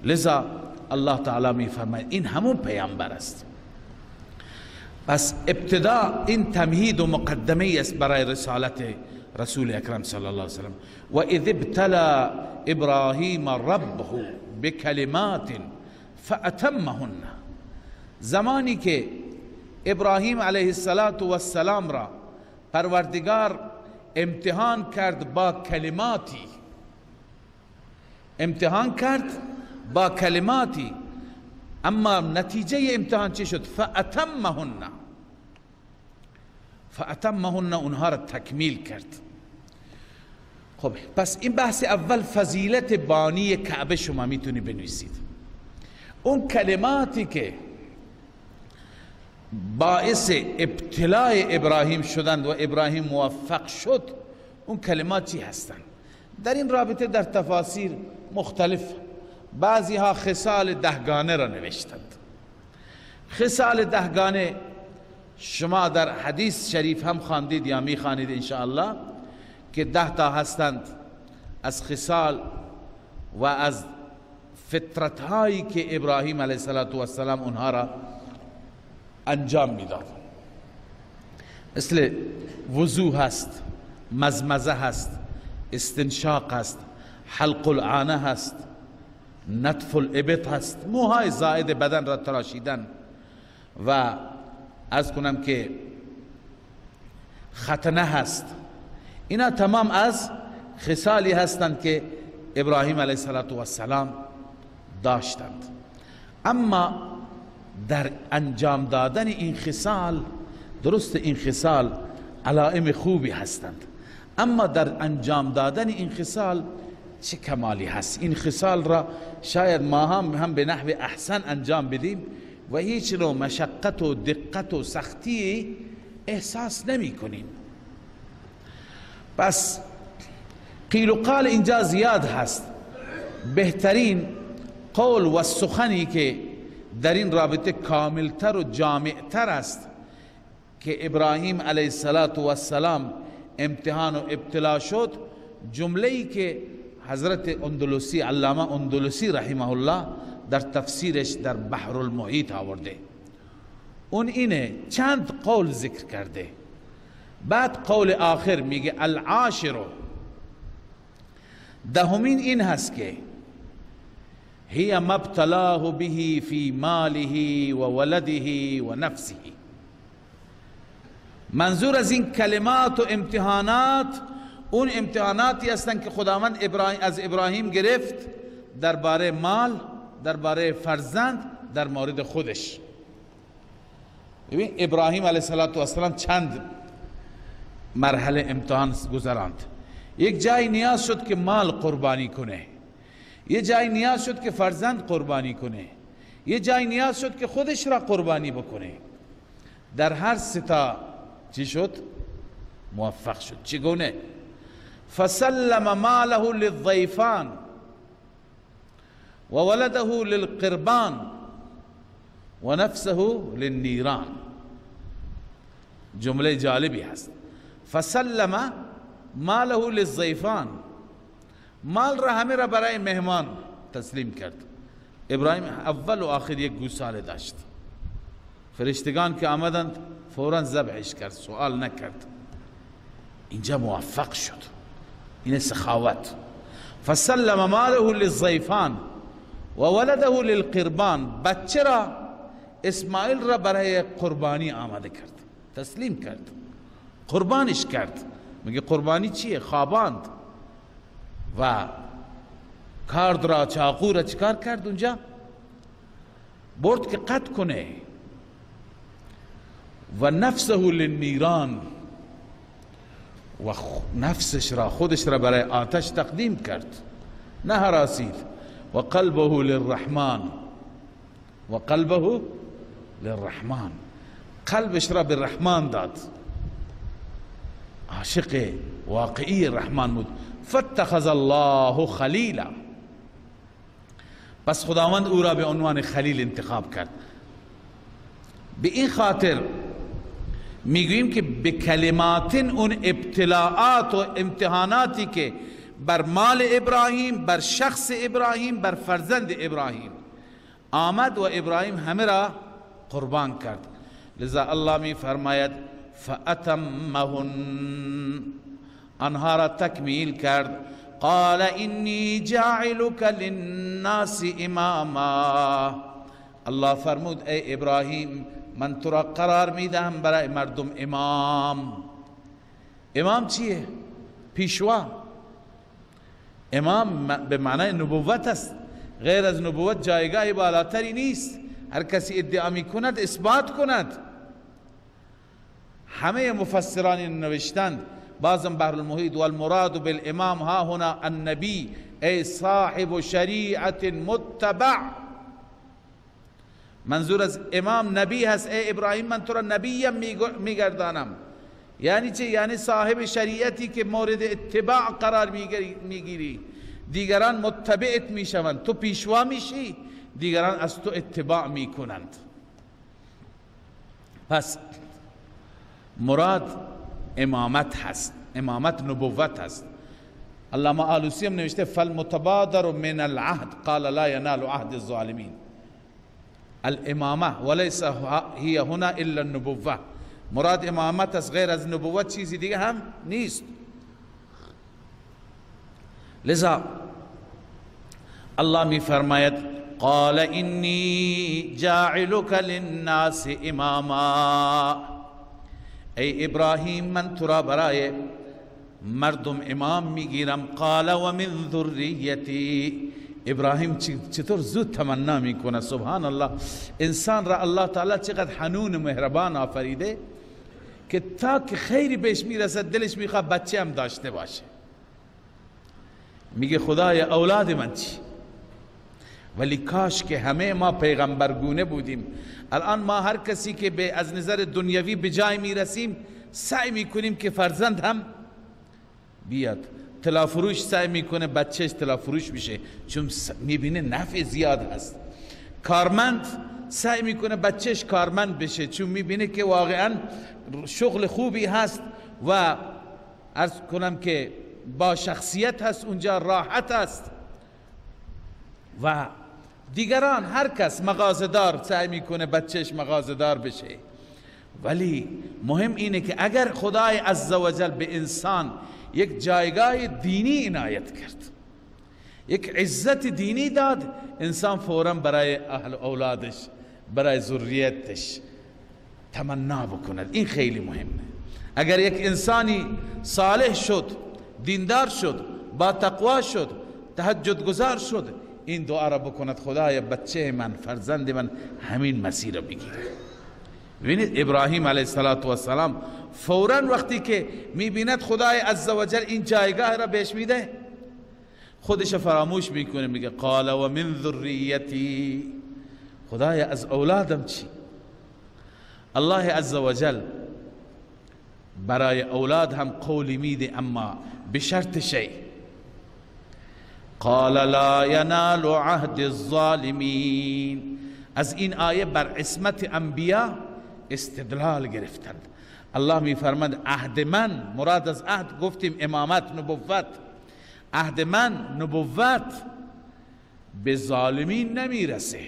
[SPEAKER 1] لذا الله تعالی می فرماید این همون پیامبر است. پس ابتدا این تمهید و مقدمه است برای رسالت رسول اکرم صلی الله علیه وسلم. و اذ ابتلى ابراهیم ربه بکلمات فاتمهن. زمانی که ابراهیم علیه السلام را پروردگار امتحان کرد با کلماتی، امتحان کرد با کلماتی، اما نتیجه امتحان چه شد؟ فاتمهن، فاتمهن، اونها را تکمیل کرد. خب پس این بحث اول فضیلت بانی کعبه شما میتونی بنویسید. اون کلماتی که باعث ابتلاء ابراهیم شدند و ابراهیم موفق شد، اون کلمات چی هستند؟ در این رابطه در تفاسیر مختلف بعضی ها خصال دهگانه را نوشتند. خصال دهگانه شما در حدیث شریف هم خواندید یا میخوانید انشاءالله که 10 تا هستند از خصال و از فطرت هایی که ابراهیم علیه السلام اونها را انجام میداد. مثل وضو هست، مزمزه هست، استنشاق هست، حلق العانه هست، نتف الابط هست، موهای زائد بدن را تراشیدن، و از کنم که ختنه هست. اینا تمام از خصالی هستند که ابراهیم علیه السلام داشتند. اما در انجام دادن این خصال، درست این خصال علائم خوبی هستند، اما در انجام دادن این خصال چه کمالی هست؟ این خصال را شاید ما هم به نحو احسن انجام بدیم و هیچ نوع مشقت و دقت و سختی احساس نمی کنیم. پس قیل و قال اینجا زیاد هست. بهترین قول و سخنی که در این رابطه کاملتر و جامعتر است که ابراهیم علیه السلام امتحان و ابتلا شد، جمله‌ای که حضرت اندلسی، علامه اندلسی رحمه الله در تفسیرش در بحر المحیط آورده، اون اینه چند قول ذکر کرده، بعد قول آخر میگه العاشر، دهمین این هست که هی ما ابتلاه به فی ماله و ولده و نفسه. منظور از این کلمات و امتحانات اون امتحاناتی هستند که خداوند از ابراهیم گرفت درباره مال، درباره فرزند، در مورد خودش. ببین ابراهیم علیه السلام چند مرحله امتحان گذراند. یک جای نیاز شد که مال قربانی کنه، یه جای نیاز شد که فرزند قربانی کنه، یه جای نیاز شد که خودش را قربانی بکنه. در هر سه تا چی شد؟ موفق شد. چگونه؟ فسلم ماله للضیفان و ولده للقربان و نفسه للنیران. جمله جالبی هست. فسلم ماله للضیفان، مال را همه را برای مهمان تسلیم کرد. ابراهیم اول و آخر یک گوساله داشت. فرشتگان که آمدند فورا ذبحش کرد، سوال نکرد. اینجا موفق شد. این سخاوت. فسلم ماله للضیفان و ولده للقربان، بچه را اسماعیل را برای قربانی آماده کرد، تسلیم کرد، قربانش کرد. میگه قربانی چیه؟ خواباند و کارد را، چاقو را چیکار کرد اونجا؟ برد که قطع کنه. و نفسه للنیران، و نفسش را، خودش را برای آتش تقدیم کرد، نه هراسید. و قلبه للرحمن، و قلبه للرحمن، قلبش را به رحمان داد. عاشق واقعی رحمان بود. فاتخذ الله خلیلا، پس خداوند او را به عنوان خلیل انتخاب کرد. به این خاطر میگوییم که به کلمات اون ابتلاعات و امتحاناتی که بر مال ابراهیم، بر شخص ابراهیم، بر فرزند ابراهیم آمد و ابراهیم همه را قربان کرد. لذا الله می فرماید فأتمهن، آنها را تکمیل کرد. قال انی جاعلک للناس اماما، الله فرمود ای ابراهیم من تو را قرار میدهم برای مردم امام. امام چیه؟ پیشوا. امام به معنای نبوت است، غیر از نبوت جایگاه بالاتری نیست. هر کسی ادعا میکند اثبات کند. همه مفسران نوشتند، بعضم بحر المحیط والمراد بالامام ها هنا النبی ای صاحب شریعت متبع، منظور از امام نبی هست. ای ابراهیم من تو را نبیم میگردانم. یعنی چه؟ یعنی صاحب شریعتی که مورد اتباع قرار میگیری، دیگران متبعت میشوند، تو پیشوا میشی، دیگران از تو اتباع میکنند. پس مراد امامت هست، امامت نبوت هست. علامه آلوسی هم نوشته فالمتبادر من العهد قال لا ينال عهد الظالمین. الامامه وليس هي هنا الا النبوه، مراد امامت است، غیر از نبوت چیزی دیگه هم نیست. لذا الله می فرماید قال انی جاعلک للناس اماما، ای ابراهیم من تو را برای مردم امام میگیرم. قال و من ذریتی، ابراهیم چطور زود تمنا میکنه. سبحان الله، انسان را الله تعالی چقدر حنون و مهربان آفریده که تا که خیری بهش میرسد دلش میخواد بچه هم داشته باشه. میگه خدای اولاد من چی؟ ولی کاش که همه ما پیغمبرگونه بودیم. الان ما هر کسی که به از نظر دنیوی به جای میرسیم سعی میکنیم که فرزند هم بیاد. طلافروش سعی میکنه بچهش طلافروش بشه چون میبینه نفع زیاد هست. کارمند سعی میکنه بچهش کارمند بشه چون میبینه که واقعا شغل خوبی هست و عرض کنم که با شخصیت هست، اونجا راحت است. و دیگران هر کس مغازه‌دار سعی میکنه بچهش مغازه‌دار بشه. ولی مهم اینه که اگر خدای عزوجل به انسان یک جایگاه دینی عنایت کرد، یک عزت دینی داد، انسان فوراً برای اهل اولادش، برای ذریتش تمنا بکند. این خیلی مهمه. اگر یک انسانی صالح شد، دیندار شد، با تقوا شد، تهجد گزار شد، این دعا را بکند خدای بچه من، فرزند من همین مسیر را بگیره. ببینید ابراهیم علیه السلام فوراً وقتی که میبیند خدای عزوجل این جایگاه را بهش میده، خودش فراموش میکنه، میگه قال و من ذریتی، خدای از اولادم چی؟ الله عزوجل برای اولاد هم قولی میده، اما به شرط شیء. قال لا ینال عهد الظالمین. از این آیه بر عصمت انبیا استدلال گرفتند. الله میفرماد عهد من، مراد از عهد گفتیم امامت، نبوت، عهد من نبوت به ظالمین نمیرسه.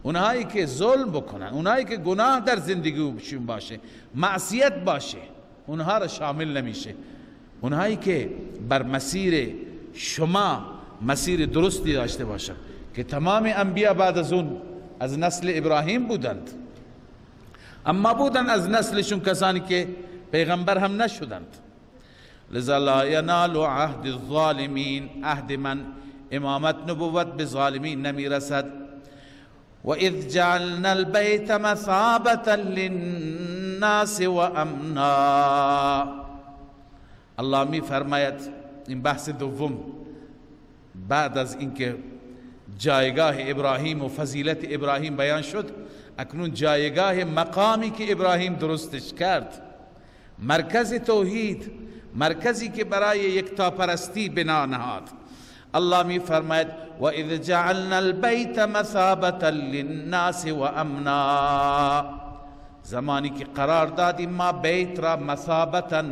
[SPEAKER 1] اونهایی که ظلم بکنن، اونهایی که گناه در زندگیشون باشه، معصیت باشه، اونها را شامل نمیشه. اونهایی که بر مسیر شما مسیر درستی داشته باشن، که تمام انبیا بعد از اون از نسل ابراهیم بودند، اما بودند از نسلشون کسانی که پیغمبر هم نشدند. لذا لا ینال عهد الظالمین، عهد من امامت نبوت به ظالمین نمیرسد. و اذ جعلنا البیت مثابة للناس وامنا. الله می فرماید، این بحث دوم بعد از اینکه جایگاه ابراهیم و فضیلت ابراهیم بیان شد، اکنون جایگاه مقامی که ابراهیم درستش کرد، مرکز توحید، مرکزی که برای یکتاپرستی بنا نهاد. الله می فرماید و اذ جعلنا البیت مثابة للناس وامنا. زمانی که قرار دادیم ما بیت را مثابتا،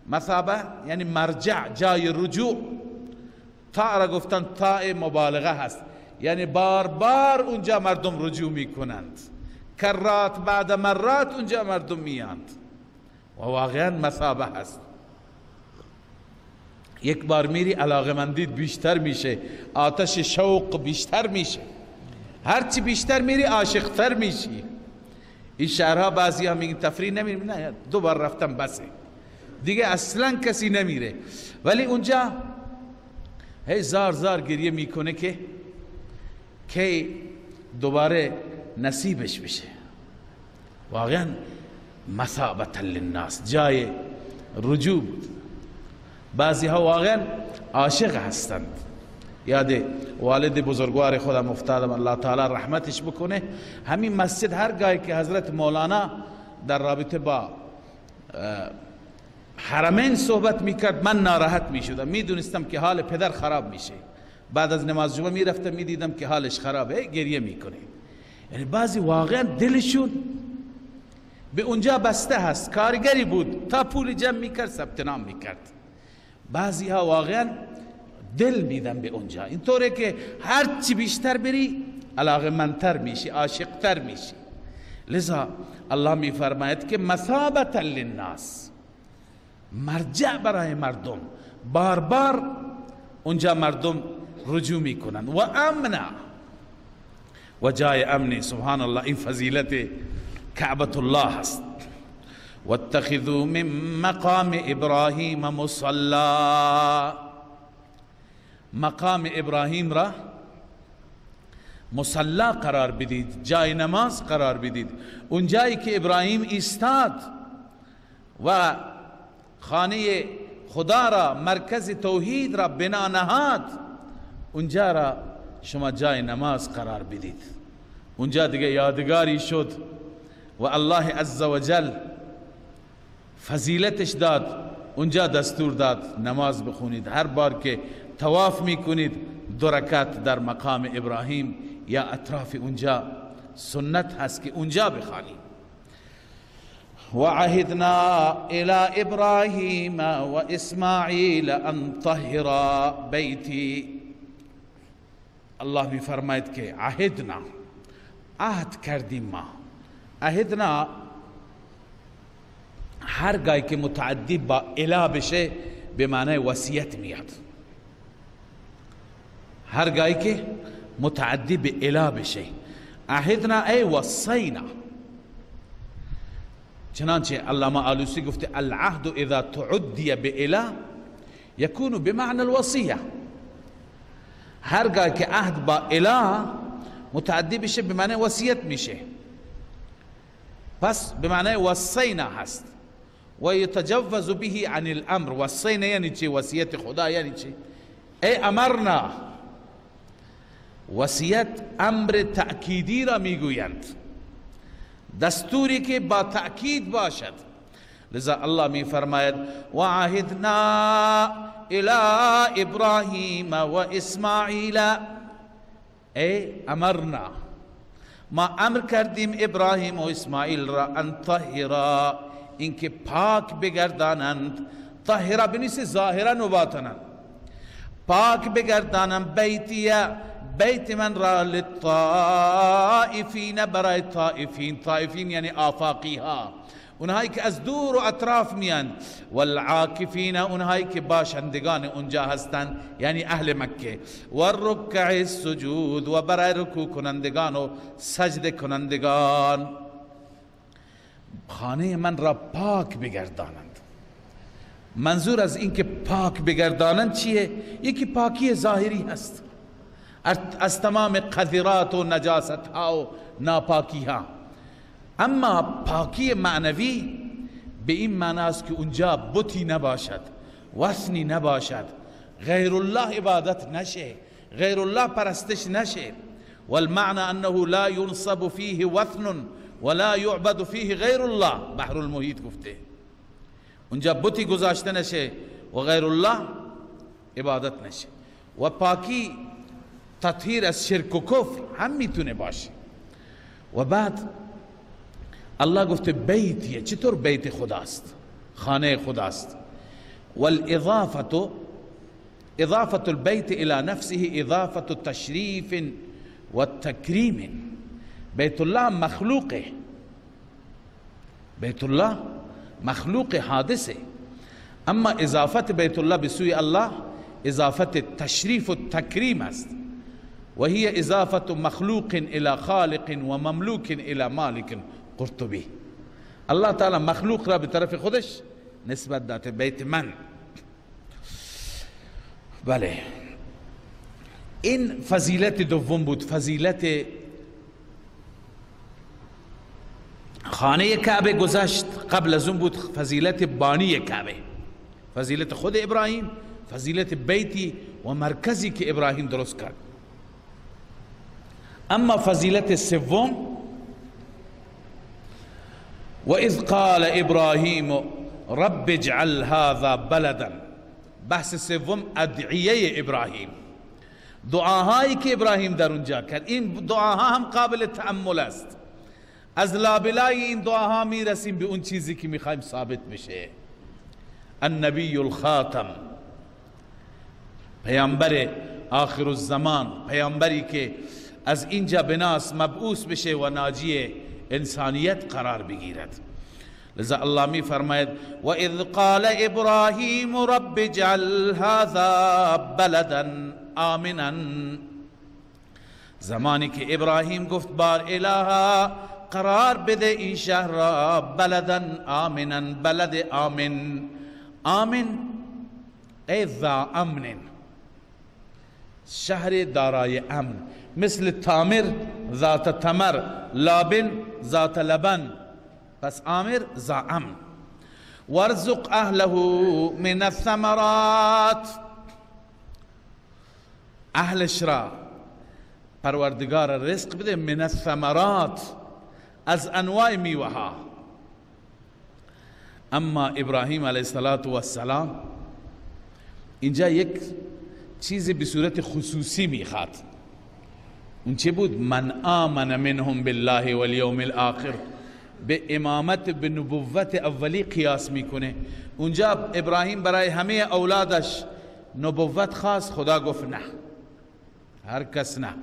[SPEAKER 1] مثابه یعنی مرجع، جای رجوع. تا را گفتن تا مبالغه هست، یعنی بار بار اونجا مردم رجوع میکنند، کرات بعد مرات اونجا مردم میاند و واقعا مثابه هست. یک بار میری علاقمندیت بیشتر میشه، آتش شوق بیشتر میشه، هرچی بیشتر میری عاشقتر میشی. این شهرها بعضی ها میگن تفریح نمیریم، نه دو بار رفتم بسه دیگه، اصلا کسی نمیره. ولی اونجا هی زار زار گریه میکنه که کی دوباره نصیبش بشه. واقعا مثابة للناس، جای رجوع بود. بعضی ها واقعا عاشق هستند. یاد والد بزرگوار خودم افتادم، الله تعالی رحمتش بکنه. همین مسجد هر گاهی که حضرت مولانا در رابطه با حرمین صحبت میکرد من ناراحت میشدم، میدونستم که حال پدر خراب میشه. بعد از نماز جمعه میرفتم میدیدم که حالش خرابه، گریه میکنه. یعنی بعضی واقعا دلشون به اونجا بسته هست. کارگری بود تا پول جمع میکرد ثبت نام میکرد. بعضی ها واقعا دل میدن به اونجا، اینطوره که هر چی بیشتر بری علاقه‌مندتر میشی، عاشقتر میشی. لذا الله میفرماید که مثابة للناس، مرجع برای مردم، بار بار اونجا مردم رجوع میکنن. و امنا، و جای امنی. سبحان الله، این فضیلت کعبة الله هست. واتخذوا من مقام ابراهیم مصلا. مقام ابراهیم را مصلا قرار بدید، جای نماز قرار بدید. اون جایی که ابراهیم ایستاد و خانه خدا را، مرکز توحید را بنا نهاد، اونجا را شما جای نماز قرار بدید. اونجا دیگه یادگاری شد و الله عزوجل فضیلتش داد. اونجا دستور داد نماز بخونید. هر بار که طواف میکنید دو رکعت در مقام ابراهیم یا اطراف اونجا سنت هست که اونجا بخوانید. وعهدنا إلى إبراهيم وإسماعيل أن طهرا بيتي. الله میفرماید که عهدنا، عهد کردیم ما. عهدنا هر گاهی که متعدی با اله بشه به معنای وصیت میاد. هر گاهی که متعدی به اله بشه، عهدنا ای وصینا. چنانچه علامه آلوسی گفته العهد اذا تعدی به اله یکون بمعنى الوصیه. هرگاه که عهد با اله متعدی بشه به معنی وصیت میشه، پس به معنی وصینا هست. و یتجوز به عن الامر. وصینا یعنی چی؟ وصیت خدا یعنی چی؟ ای امرنا. وصیت امر تأکیدی را میگویند، دستوری که با تأکید باشد. لذا الله می فرماید وعهدنا الى ابراهیم و اسماعیل، ای امرنا، ما امر کردیم ابراهیم و اسماعیل را، ان طهرا، اینکه پاک بگردانند. طهرا بنیس ظاهرا و باطنا، پاک بگردانند بیتیه، بیت من را، للطائفین، برای طائفین. طائفین یعنی آفاقی ها، اونهایی که از دور و اطراف میان، والعاکفین، اونهایی که باشندگان اونجا هستند یعنی اهل مکه، والرکع السجود، و برای رکوع کنندگان و سجده کنندگان. خانه من را پاک بگردانند. منظور از اینکه پاک بگردانند چیه؟ یکی پاکی ظاهری هست از تمام قذرات و نجاست ها و ناپاکی ها، اما پاکی معنوی به این معنی است که اونجا بتی نباشد، وثنی نباشد، غیر الله عبادت نشه، غیر الله پرستش نشه. والمعنى انه لا ينصب فيه وثن ولا يعبد فيه غیر الله. بحر المحیط گفته اونجا بتی گذاشته نشه و غیر الله عبادت نشه. و پاکی تطهیر از شرک و کفر هم میتونه باشه. و بعد الله گفته بیتیه، چطور بیت خداست؟ خانه خداست. والاضافه اضافه البیت الى نفسه اضافه تشریف و تکریم. بیت الله مخلوقه، بیت الله مخلوق حادثه، اما اضافت بیت الله بسوی الله اضافت تشریف و تکریم است. وهي اضافه مخلوق الى خالق ومملوك الى مالك. قرطبی الله تعالی مخلوق را به طرف خودش نسبت داده، بیت من. بله، این فضیلت دوم بود، فضیلت خانه کعبه گذشت. قبل از اون بود فضیلت بانی کعبه، فضیلت خود ابراهیم، فضیلت بیتی و مرکزی که ابراهیم درست کرد. اما فضیلت سوم، وإذ قال ابراهیم رب اجعل هذا بلدا. بحث سوم ادعیه ابراهیم، دعاهایی که ابراهیم در اونجا کرد. این دعاها هم قابل تأمل است. از لابلای این دعاها میرسیم به اون چیزی که میخوایم ثابت بشه. النبی الخاتم، پیامبر آخر الزمان، پیامبری که از اینجا به ناس مبعوث بشه و ناجی انسانیت قرار بگیرد. لذا الله می فرماید و اذ قال ابراهیم رب اجعل هذا بلدا آمنا. زمانی که ابراهیم گفت بار الها قرار بده این شهر را بلدا آمنا، بلد آمن. آمن ای ذا امن، شهر دارای امن، مثل تامر ذات تمر، لابن ذات لبن، پس آمر ذا امن. وارزق اهله من الثمرات، اهلش را پروردگار رزق بده، من الثمرات، از انواع میوه ها. اما ابراهیم علیه السلام اینجا یک چیزی به صورت خصوصی میخواد. اون چه بود؟ من آمن منهم بالله والیوم الاخر. به امامت، به نبوت اولی قیاس میکنه. اونجا ابراهیم برای همه اولادش نبوت خواست، خدا گفت نه، هر کس نه،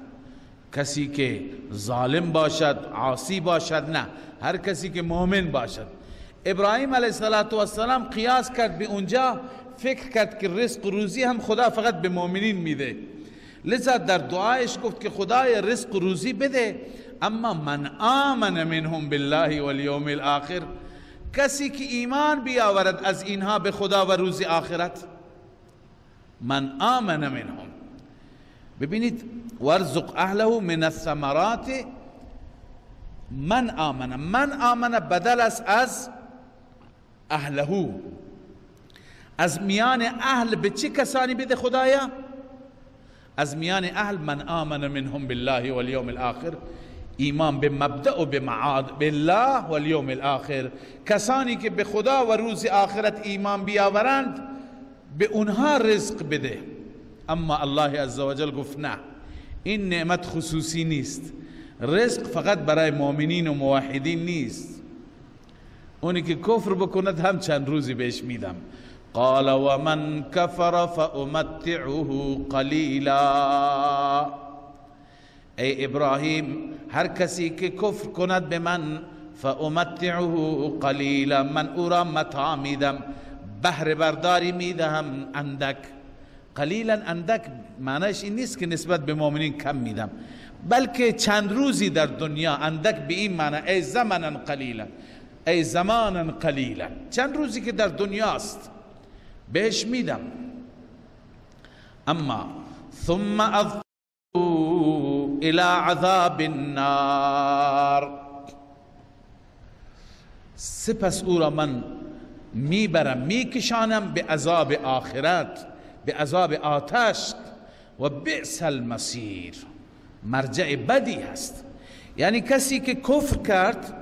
[SPEAKER 1] کسی که ظالم باشد، عاصی باشد نه، هر کسی که مؤمن باشد. ابراهیم علیه السلام قیاس کرد به اونجا، فکر کرد که رزق روزی هم خدا فقط به مؤمنین میده، لذا در دعایش گفت که خدای رزق روزی بده، اما من آمن منهم بالله والیوم الاخر، کسی که ایمان بیاورد از اینها به خدا و روز آخرت. من آمن منهم، ببینید وارزق اهله من الثمرات من آمن، من آمن بدل است از اهله، از میان اهل به چه کسانی بده خدایا؟ از میان اهل من آمن منهم بالله والیوم الاخر، ایمان به مبدأ و به معاد، بالله و الیوم الاخر. کسانی که به خدا و روز آخرت ایمان بیاورند به اونها رزق بده. اما الله عزوجل گفت نه، این نعمت خصوصی نیست، رزق فقط برای مؤمنین و موحدین نیست، اونی که کفر بکند هم چند روزی بهش میدم. قال ومن کفر فامتعه قلیلا. ای ابراهیم، هر کسی که کفر کند به من، فامتعه قلیلا، من او را متاع میدم، بهره برداری میدهم اندک. قلیلا اندک معنیش این نیست که نسبت به مؤمنین کم میدم، بلکه چند روزی در دنیا. اندک به این معنی، ای زمنا قلیلا، ای زمانا قلیلا، چند روزی که در دنیاست بهش میدم. اما ثم اضطروا الى عذاب النار، سپس او را من میبرم، میکشانم به عذاب آخرت، به عذاب آتش. و بئس المصیر، مرجع بدی هست. یعنی کسی که کفر کرد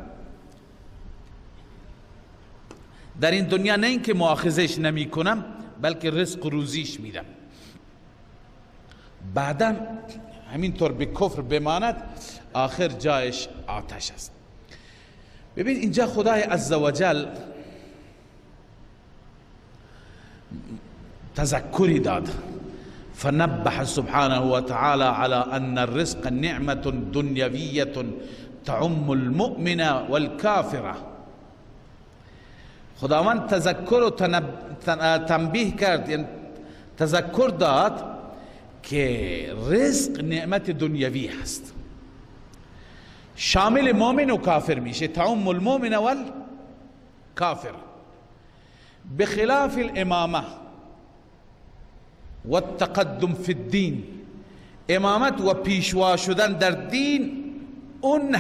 [SPEAKER 1] در این دنیا، نه اینکه مؤاخذش نمی کنم، بلکه رزق روزیش میدم، بعدا همینطور به کفر بماند، آخر جایش آتش است. ببین اینجا خدای عزوجل تذکری داد. فنبه سبحانه وتعالى على أن الرزق نعمة دنيوية تعم المؤمن والكافر. خداوند تذکر و تنبیه کرد، یعنی تذکر داد که رزق نعمت دنیوی هست، شامل مؤمن و کافر میشه، تعم المؤمن والکافر، بخلاف الامامه و التقدم فی الدین. امامت و پیشوا شدن در دین، اون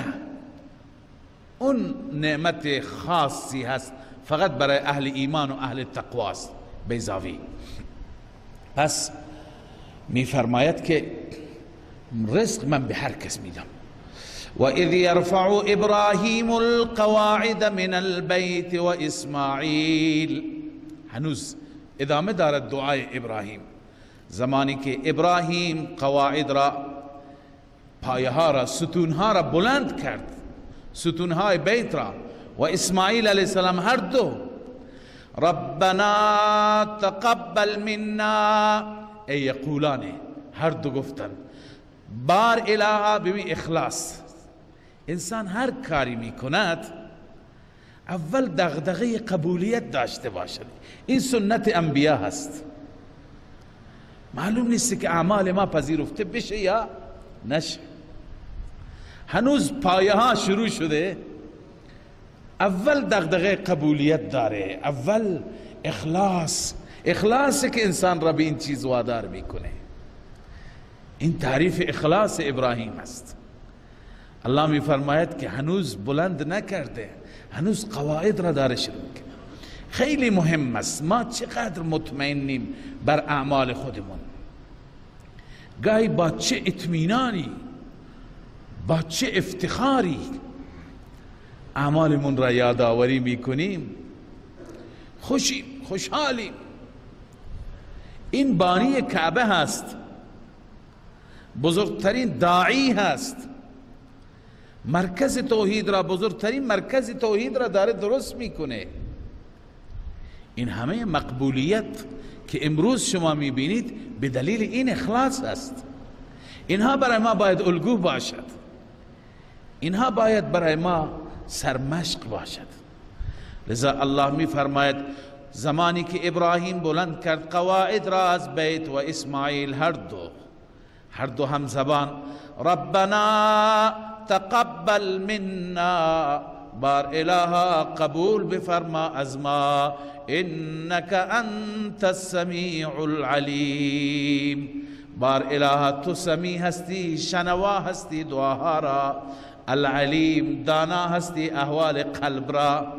[SPEAKER 1] نعمت خاصی هست، فقط برای اهل ایمان و اهل تقواست بیضاوی. پس میفرماید که رزق من به هر کس میدم. و اذ یرفع ابراهیم القواعد من البیت و اسماعیل. هنوز ادامه دارد دعای ابراهیم. زمانی که ابراهیم قواعد را، پایه ها را، ستونها را بلند کرد، ستونهای بیت را، و اسماعیل علیه السلام، هر دو، ربنا تقبل منا، ای یقولانه، هر دو گفتن بار الها. ببین اخلاص، انسان هر کاری میکند اول دغدغه قبولیت داشته باشد. این سنت انبیا هست. معلوم نیست که اعمال ما پذیرفته بشه یا نشه، هنوز پایه ها شروع شده، اول دغدغه قبولیت داره، اول اخلاص، اخلاص که انسان را به این چیز وادار میکنه. این تعریف اخلاص ابراهیم است. الله میفرماید که هنوز بلند نکرده، هنوز قواعد را داره شروع میکنه. خیلی مهم است ما چقدر مطمئنیم بر اعمال خودمون، گاهی با چه اطمینانی، با چه افتخاری اعمالمون را یادآوری میکنیم، خوشیم، خوشحالیم. این بانی کعبه هست، بزرگترین داعی هست، مرکز توحید را، بزرگترین مرکز توحید را داره درست میکنه. این همه مقبولیت که امروز شما میبینید به دلیل این اخلاص است. اینها برای ما باید الگو باشد، اینها باید برای ما سرمشق باشد. لذا الله میفرماید زمانی که ابراهیم بلند کرد قواعد را از بیت و اسماعیل، هر دو هم زبان، ربنا تقبل منا، بار الها قبول بفرما از ما، انك انت السمیع العلیم. بار الها تو سمیع هستی، شنوا هستی دعاها را، العلیم دانا هستی احوال قلب را،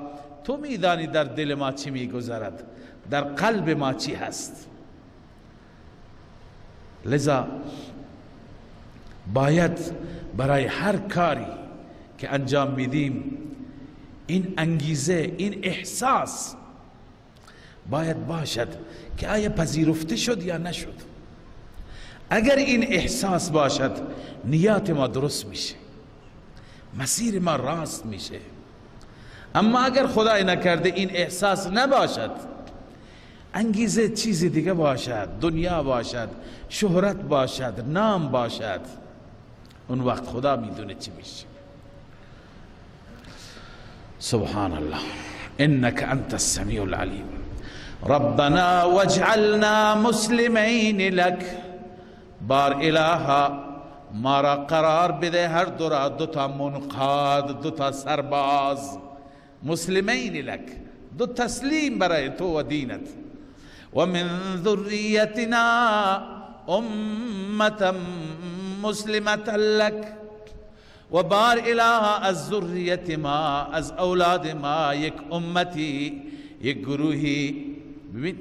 [SPEAKER 1] تو میدانی در دل ما چی میگذرد، در قلب ما چی هست. لذا باید برای هر کاری که انجام میدیم، این انگیزه، این احساس باید باشد که آیا پذیرفته شد یا نشد. اگر این احساس باشد نیات ما درست میشه، مسیر ما راست میشه. اما اگر خدای نکرده این احساس نباشد، انگیزه چیز دیگه باشد، دنیا باشد، شهرت باشد، نام باشد، اون وقت خدا میدونه چی میشه. سبحان الله. انك انت السمیع العلیم. ربنا واجعلنا مسلمین لك. بار الها ما را قرار بده هر دو را، دو تا منقاد، دو تا سرباز، مسلمین لك، دو تسلیم برای تو و دینت. و من ذریتنا امة مسلمة لك. و بار الها از ذریت ما، از اولاد ما، یک امتی، یک گروهی. ببین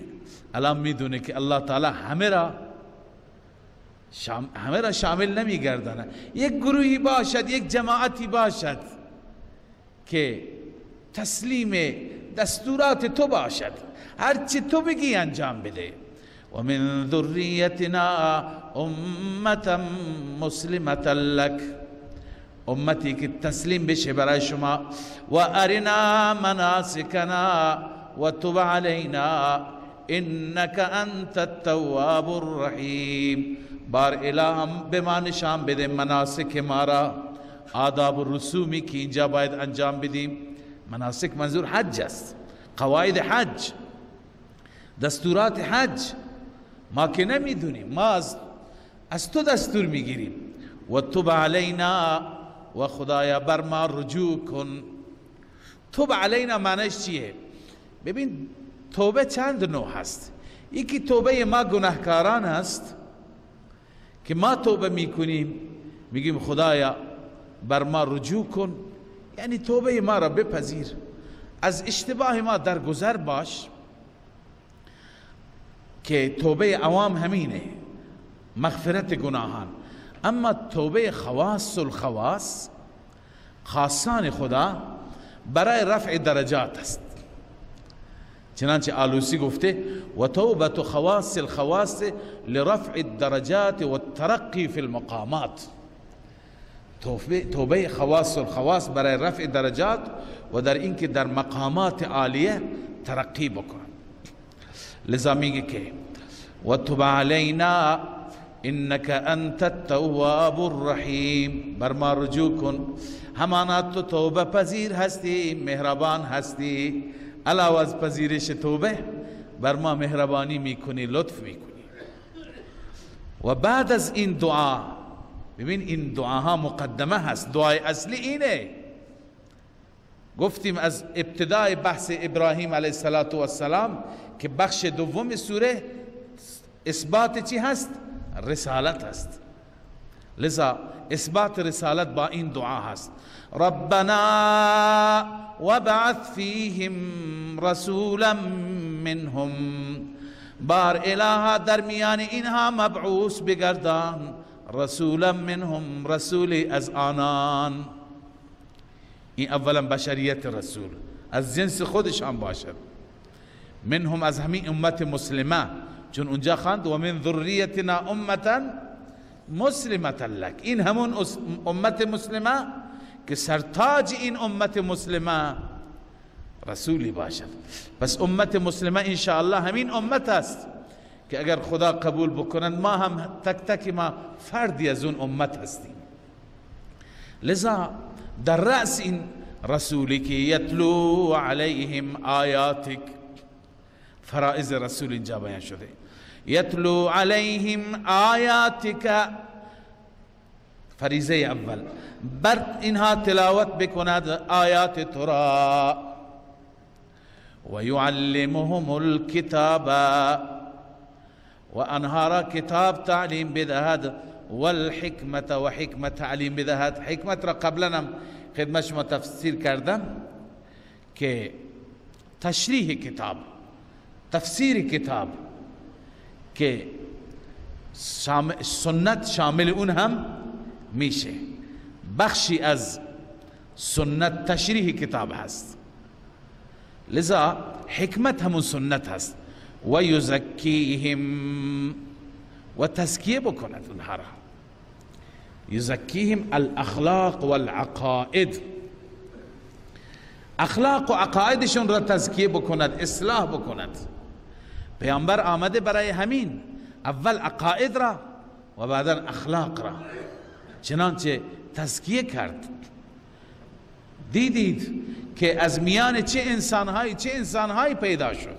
[SPEAKER 1] الان میدونه که الله تعالی همه را شامل نمیگردانه، یک گروهی باشد، یک جماعتی باشد که تسلیم دستورات تو باشد، هرچی تو بگی انجام بده. و من ذریتنا امة مسلمة لك، امتی که تسلیم بشه برای شما. و ارنا مناسکنا و تب علینا انک انت التواب الرحیم. بار الہ به ما نشان بده مناسک ما را، آداب و رسومی که اینجا باید انجام بدیم. مناسک منظور حج است، قواعد حج، دستورات حج. ما که نمیدونیم، ما از تو دستور میگیریم. و تب علینا، و خدایا بر ما رجوع کن. تب علینا معنیش چیه؟ ببین توبه چند نوع هست. یکی توبه ما گناهکاران هست که ما توبه میکنیم، میگیم خدایا بر ما رجوع کن، یعنی توبه ما را بپذیر، از اشتباه ما درگذر باش، که توبه عوام همینه، مغفرت گناهان. اما توبه خواص الخواص، خاصان خدا، برای رفع درجات است. چنانچه آلوسی گفته و توبة خواص الخواص لرفع الدرجات والترقی فی المقامات. توبه خواص الخواص برای رفع درجات و در اینکه در مقامات عالیه ترقی بکن. لذا میگه که و تب علینا انک انت التواب الرحیم. بر ما رجوع کن، همانا تو توبه پذیر هستی، مهربان هستی. علاوه از پذیرش توبه بر ما مهربانی میکنی، لطف میکنی. و بعد از این دعا، ببین این دعاها مقدمه هست، دعای اصلی اینه. گفتیم از ابتدای بحث ابراهیم علیه السلام که بخش دوم سوره اثبات چی هست؟ رسالت هست. لذا اثبات رسالت با این دعا هست: ربنا وابعث فیهم رسولا منهم. بار الها در میان اینها مبعوث بگردان، رسولا منهم، رسولی از آنان. این اولا بشریت رسول از جنس خودش هم باشد، منهم از همین امت مسلمه، چون اونجا خواند و من ذریتنا امتا مسلمة لک. این همون امت مسلمه که سرتاج این امت مسلمه رسولی باشد. پس امت مسلمه انشاءالله همین امت است که اگر خدا قبول بکنند ما هم تک تک ما فردی از اون امت هستیم. لذا در رأس این رسولی که یتلو علیهم آیاتک، فرائض رسول اینجا بیان شده. یتلو علیهم آیاتک، فریضه اول، بر اینها تلاوت بکند آیات تو را. و یعلمهم الکتاب، و آنها را کتاب تعلیم بدهد، والحکمت، و حکمت تعلیم بدهد. حکمت را قبلا هم خدمت شما تفسیر کردم که تشریح کتاب، تفسیر کتاب که سنت شامل اون هم میشه. بخشی از سنت تشریح کتاب هست، لذا حکمت همون سنت هست. و یزکیهم، و تزکیه بکند اونها را. یزکیهم الاخلاق والعقائد، اخلاق و عقایدشون را تزکیه بکند، اصلاح بکند. پیامبر آمده برای همین، اول عقاید را و بعدا اخلاق را چنانچه تزکیه کرد. دیدید که از میان چه انسانهایی پیدا شد،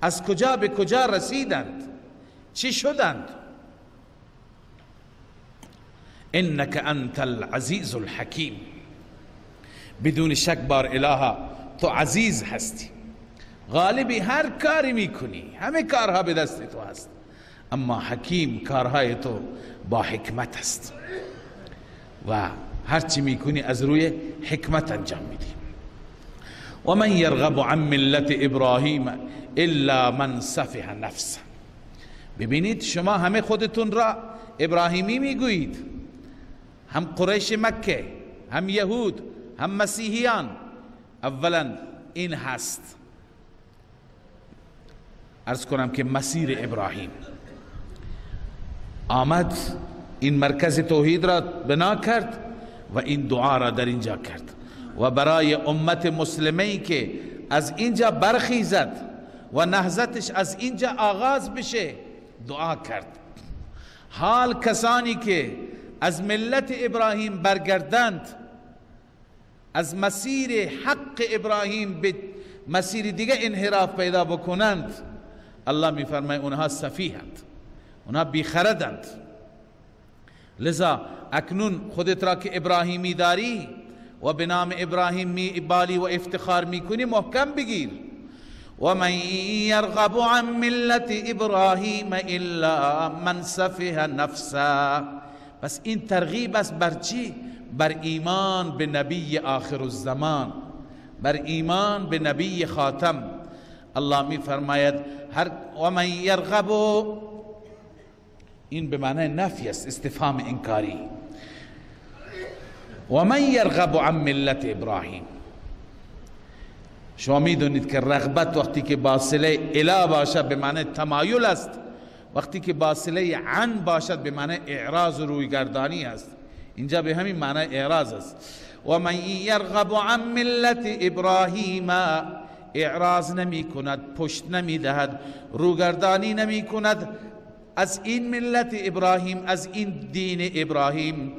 [SPEAKER 1] از کجا به کجا رسیدند، چه شدند. انک انت العزیز الحکیم، بدون شک بار الها تو عزیز هستی، غالبی، هر کاری میکنی، همه کارها به دست تو هست، اما حکیم، کارهای تو با حکمت است و هرچی میکنی از روی حکمت انجام میدی. و من یرغب عن ملت ابراهیم الا من سفه نفسه. ببینید شما همه خودتون را ابراهیمی میگویید، هم قریش مکه، هم یهود، هم مسیحیان. اولا این هست، عرض کنم که مسیر ابراهیم آمد، این مرکز توحید را بنا کرد و این دعا را در اینجا کرد و برای امت مسلمه که از اینجا برخیزد و نهضتش از اینجا آغاز بشه دعا کرد. حال کسانی که از ملت ابراهیم برگردند، از مسیر حق ابراهیم به مسیر دیگه انحراف پیدا بکنند، الله میفرماید اونها سفیهند، اونها بیخردند. لذا اکنون خودت را که ابراهیمی داری و به نام ابراهیم میبالی و افتخار میکنی، محکم بگیر. و من یرغب عن ملت ابراهیم الا من سفه نفسه. پس این ترغیب است بر چی؟ بر ایمان به نبی آخر الزمان، بر ایمان به نبی خاتم. الله می فرماید هر و من یرغب، این به معنی نفی است، استفهام انکاری. و من یرغب عن ملت ابراهیم، شما میدونید که رغبت وقتی که باصله الی باشد به معنی تمایل است، وقتی که باصله عن باشد به معنی اعراض و رویگردانی است. اینجا به همین معنی اعراض است. و من یرغب عن ملت ابراهیم، اعراض نمی کند، پشت نمی دهد، روگردانی نمی کند از این ملت ابراهیم، از این دین ابراهیم،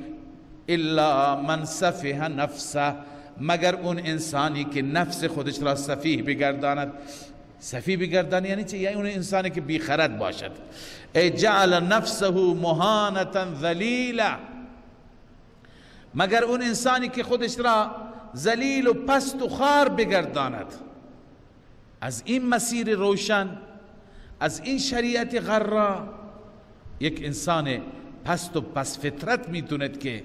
[SPEAKER 1] الا من سفه نفسه، مگر اون انسانی که نفس خودش را سفیه بگرداند. سفیه بگرداند یعنی چه؟ یعنی اون انسانی که بیخرد باشد. ای جعل نفسه مهانة ذلیلا، مگر اون انسانی که خودش را ذلیل و پست و خوار بگرداند از این مسیر روشن، از این شریعت غرا. یک انسان پست و پس فطرت میتوند که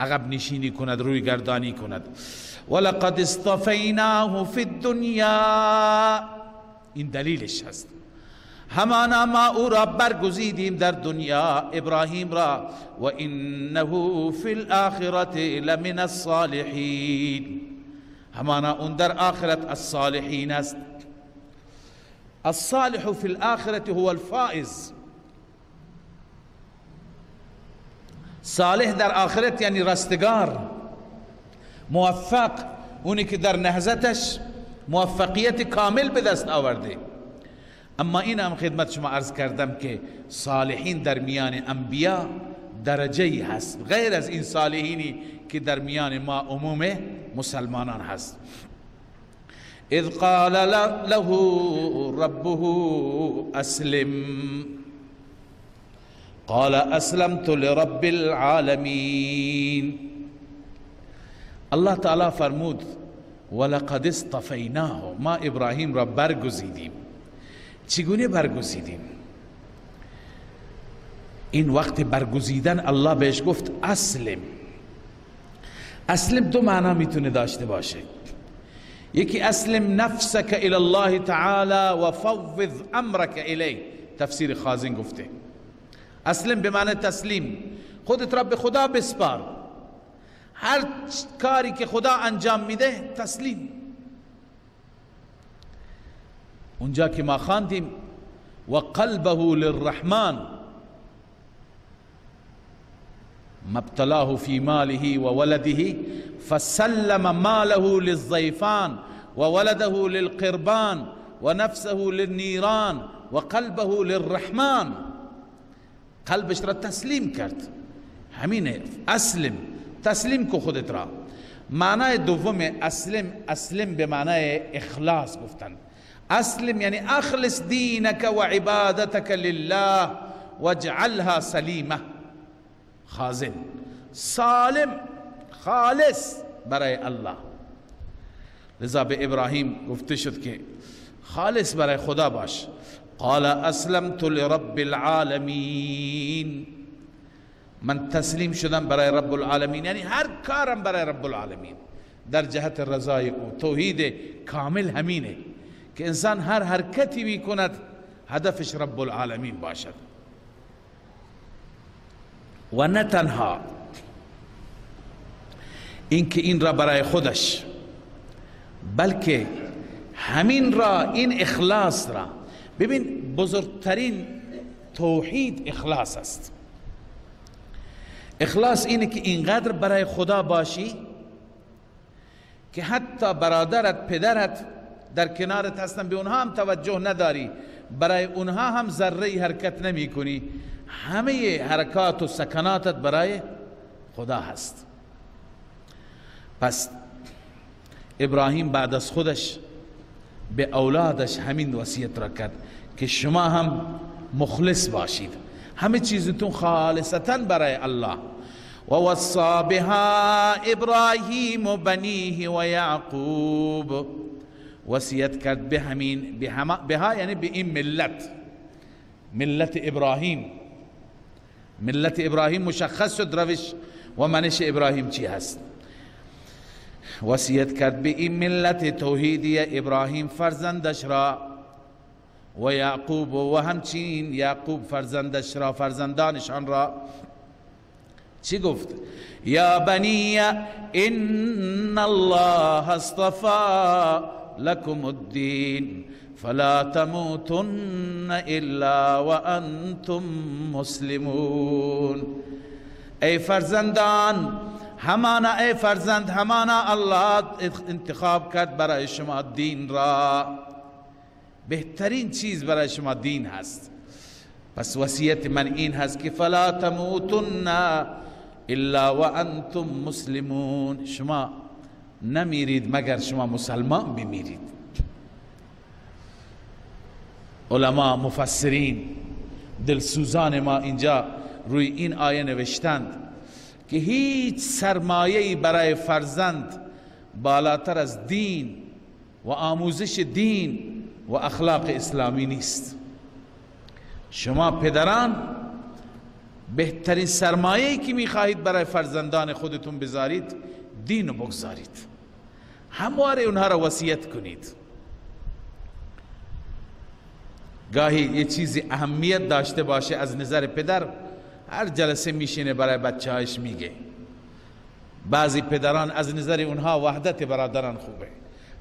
[SPEAKER 1] عقب نشینی کند، روی گردانی کند. ولقد اصطفیناه فی الدنیا، این دلیلش هست. همانا ما او را برگزیدیم در دنیا، ابراهیم را، و انه فی الاخرة لمن الصالحین، همانا اون در آخرت الصالحین است. الصالح فی الاخرة هو الفائز. صالح در آخرت یعنی رستگار، موفق، اونی که در نهضتش موفقیت کامل به دست آورده. اما این هم خدمت شما عرض کردم که صالحین در میان انبیا درجه هست، غیر از این صالحینی که در میان ما عموم مسلمانان هست. اذ قال له ربه اسلم قال اسلمت لرب العالمین. الله تعالی فرمود ولقد اصطفیناه، ما ابراهیم را برگزیدیم. چگونه برگزیدیم؟ این وقت برگزیدن الله بهش گفت اسلم. اسلم دو معنا میتونه داشته باشه. یکی اسلم نفسک الی الله تعالی و فوض امرک الیه، تفسیر خازن گفته اسلم به معنی تسلیم، خودت را به خدا بسپار، هر کاری که خدا انجام میده تسلیم. اونجا که ما خواندیم و قلبه للرحمن ما ابتلاه فی ماله و ولده فسلم ماله للضیفان و ولده للقربان و نفسه للنیران و قلبه للرحمن. قلبش را تسلیم کرد. همینه، اسلم، تسلیم کو خودت را. معنای دوم اسلم، اسلم به معنای اخلاص گفتن. اسلم یعنی اخلص دینک و عبادتک لله واجعلها سلیمه. خازن، سالم، خالص برای الله. لذا به ابراهیم گفته شد که خالص برای خدا باش. قال اسلمت لرب العالمین، من تسلیم شدم برای رب العالمین، یعنی هر کارم برای رب العالمین در جهت رضای او. توحید کامل همینه که انسان هر حرکتی میکند هدفش رب العالمین باشد. و نه تنها اینکه این را برای خودش، بلکه همین را، این اخلاص را. ببین بزرگترین توحید اخلاص است. اخلاص اینه که اینقدر برای خدا باشی که حتی برادرت، پدرت در کنارت هستن، به اونها هم توجه نداری، برای اونها هم ذره حرکت نمی کنی، همه حرکات و سکناتت برای خدا هست. پس ابراهیم بعد از خودش به اولادش همین وصیت را کرد که شما هم مخلص باشید، همه چیزتون خالصتا برای الله. و وصا بها ابراهیم بنیه و یعقوب، وصیت کرد به همین، بها یعنی به این ملت، ملت ابراهیم. ملت ابراهیم مشخص شد روش و منش ابراهیم چی هست. وصیت کرد به این ملت توحیدی ابراهیم فرزندش را و یعقوب و همچنین یعقوب فرزندش را، فرزندانشان را. چی گفت؟ یا بنی ان الله اصطفى لكم الدین فلا تموتن الا وانتم مسلمون. ای فرزندان، همانا ای فرزند، همانا الله انتخاب کرد برای شما دین را. بهترین چیز برای شما دین هست. پس وصیت من این هست که فلا تموتن الا وانتم مسلمون، شما نمیرید مگر شما مسلمان بمیرید. علما، مفسرین، دلسوزان ما اینجا روی این آیه نوشتند که هیچ سرمایه‌ای برای فرزند بالاتر از دین و آموزش دین و اخلاق اسلامی نیست. شما پدران بهترین سرمایه‌ای که میخواهید برای فرزندان خودتون بذارید دین رو بگذارید، همواره اونها را وصیت کنید. گاهی یه چیزی اهمیت داشته باشه از نظر پدر، هر جلسه میشینه برای بچه هایش میگه. بعضی پدران از نظر اونها وحدت برادران خوبه،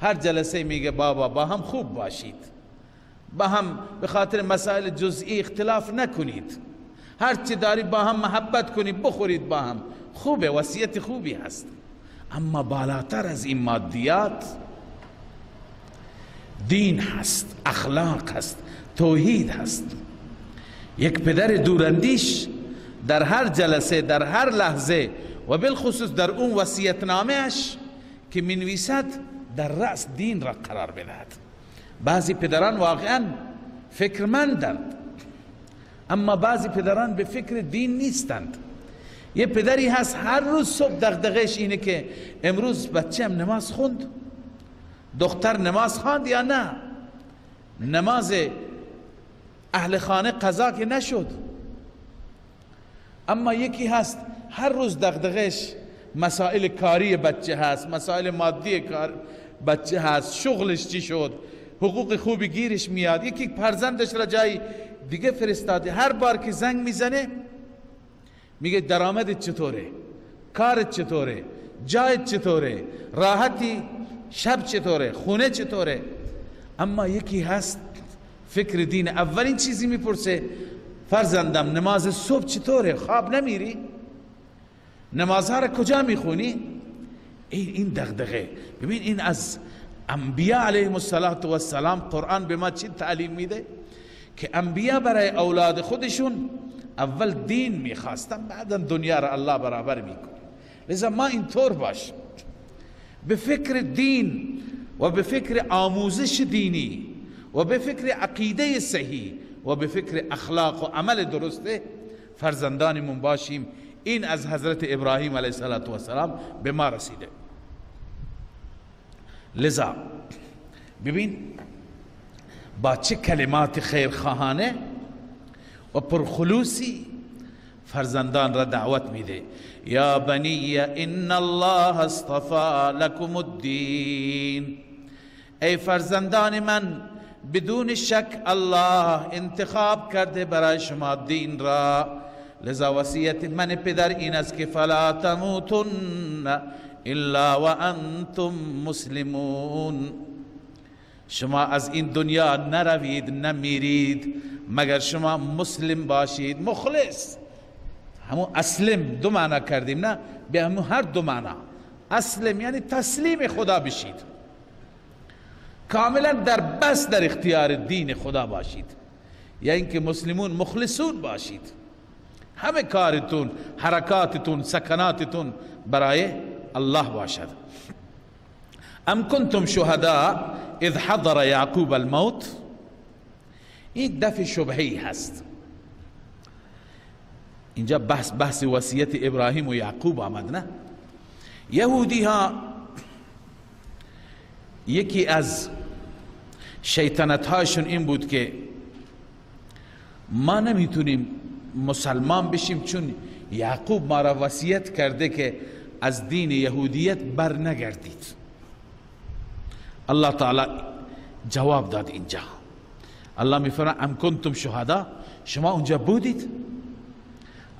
[SPEAKER 1] هر جلسه میگه بابا با هم خوب باشید، با هم به خاطر مسائل جزئی اختلاف نکنید، هر چی داری با هم محبت کنید، بخورید با هم، خوبه، وصیت خوبی هست. اما بالاتر از این مادیات دین هست، اخلاق هست، توحید هست. یک پدر دوراندیش در هر جلسه، در هر لحظه و بالخصوص در اون وصیت نامه‌اش که مینویسد در رأس دین را قرار بدهد. بعضی پدران واقعا فکرمندند، اما بعضی پدران به فکر دین نیستند. یه پدری هست هر روز صبح دغدغه‌اش اینه که امروز بچه‌م نماز خوند، دختر نماز خواند یا نه، نماز اهل خانه قضا که نشد. اما یکی هست هر روز دغدغه‌اش مسائل کاری بچه هست، مسائل مادی کار بچه هست، شغلش چی شد، حقوق خوبی گیرش میاد. یکی فرزندش را جای دیگه فرستاده، هر بار که زنگ میزنه میگه درآمدت چطوره، کارت چطوره، جایت چطوره، راحتی، شب چطوره، خونه چطوره. اما یکی هست فکر دین، اولین چیزی میپرسه فرزندم نماز صبح چطوره، خواب نمیری، نمازها را کجا میخونی؟ این دغدغه. ببین این از انبیاء علیهم الصلاة والسلام قرآن به ما چی تعلیم میده؟ که انبیاء برای اولاد خودشون اول دین میخواستن، بعدا دنیا را الله برابر میکنه. لذا ما اینطور باش، به فکر دین و به فکر آموزش دینی و به فکر عقیده صحیح و به فکر اخلاق و عمل درسته فرزندانمون باشیم. این از حضرت ابراهیم علیه السلام به ما رسیده. لذا ببین با چه کلمات خیرخواهانه و پرخلوصی فرزندان را دعوت میده. یا بنی ان الله اصطفى لكم الدین، ای فرزندان من بدون شک الله انتخاب کرده برای شما دین را. لذا وصیت من پدر این است که فلا تموتن الا وانتم مسلمون، شما از این دنیا نروید نمیرید مگر شما مسلم باشید، مخلص. همون اسلم دو معنا کردیم، نه به همون هر دو معنا. اسلم یعنی تسلیم خدا بشید، کاملا در بس در اختیار دین خدا باشید، یا اینکه مسلمون مخلصون باشید، همه کارتون، حرکاتتون، سکناتتون برای الله باشد. ام کنتم شهداء اذ حضر یعقوب الموت. این دفع شبهی هست. اینجا بحث وصیت ابراهیم و یعقوب آمد، نه؟ یهودی ها یکی از شیطنت هاشون این بود که ما نمیتونیم مسلمان بشیم چون یعقوب ما را وصیت کرده که از دین یهودیت بر نگردید. الله تعالی جواب داد اینجا. الله میفرماید ام کنتم شهدا، شما اونجا بودید؟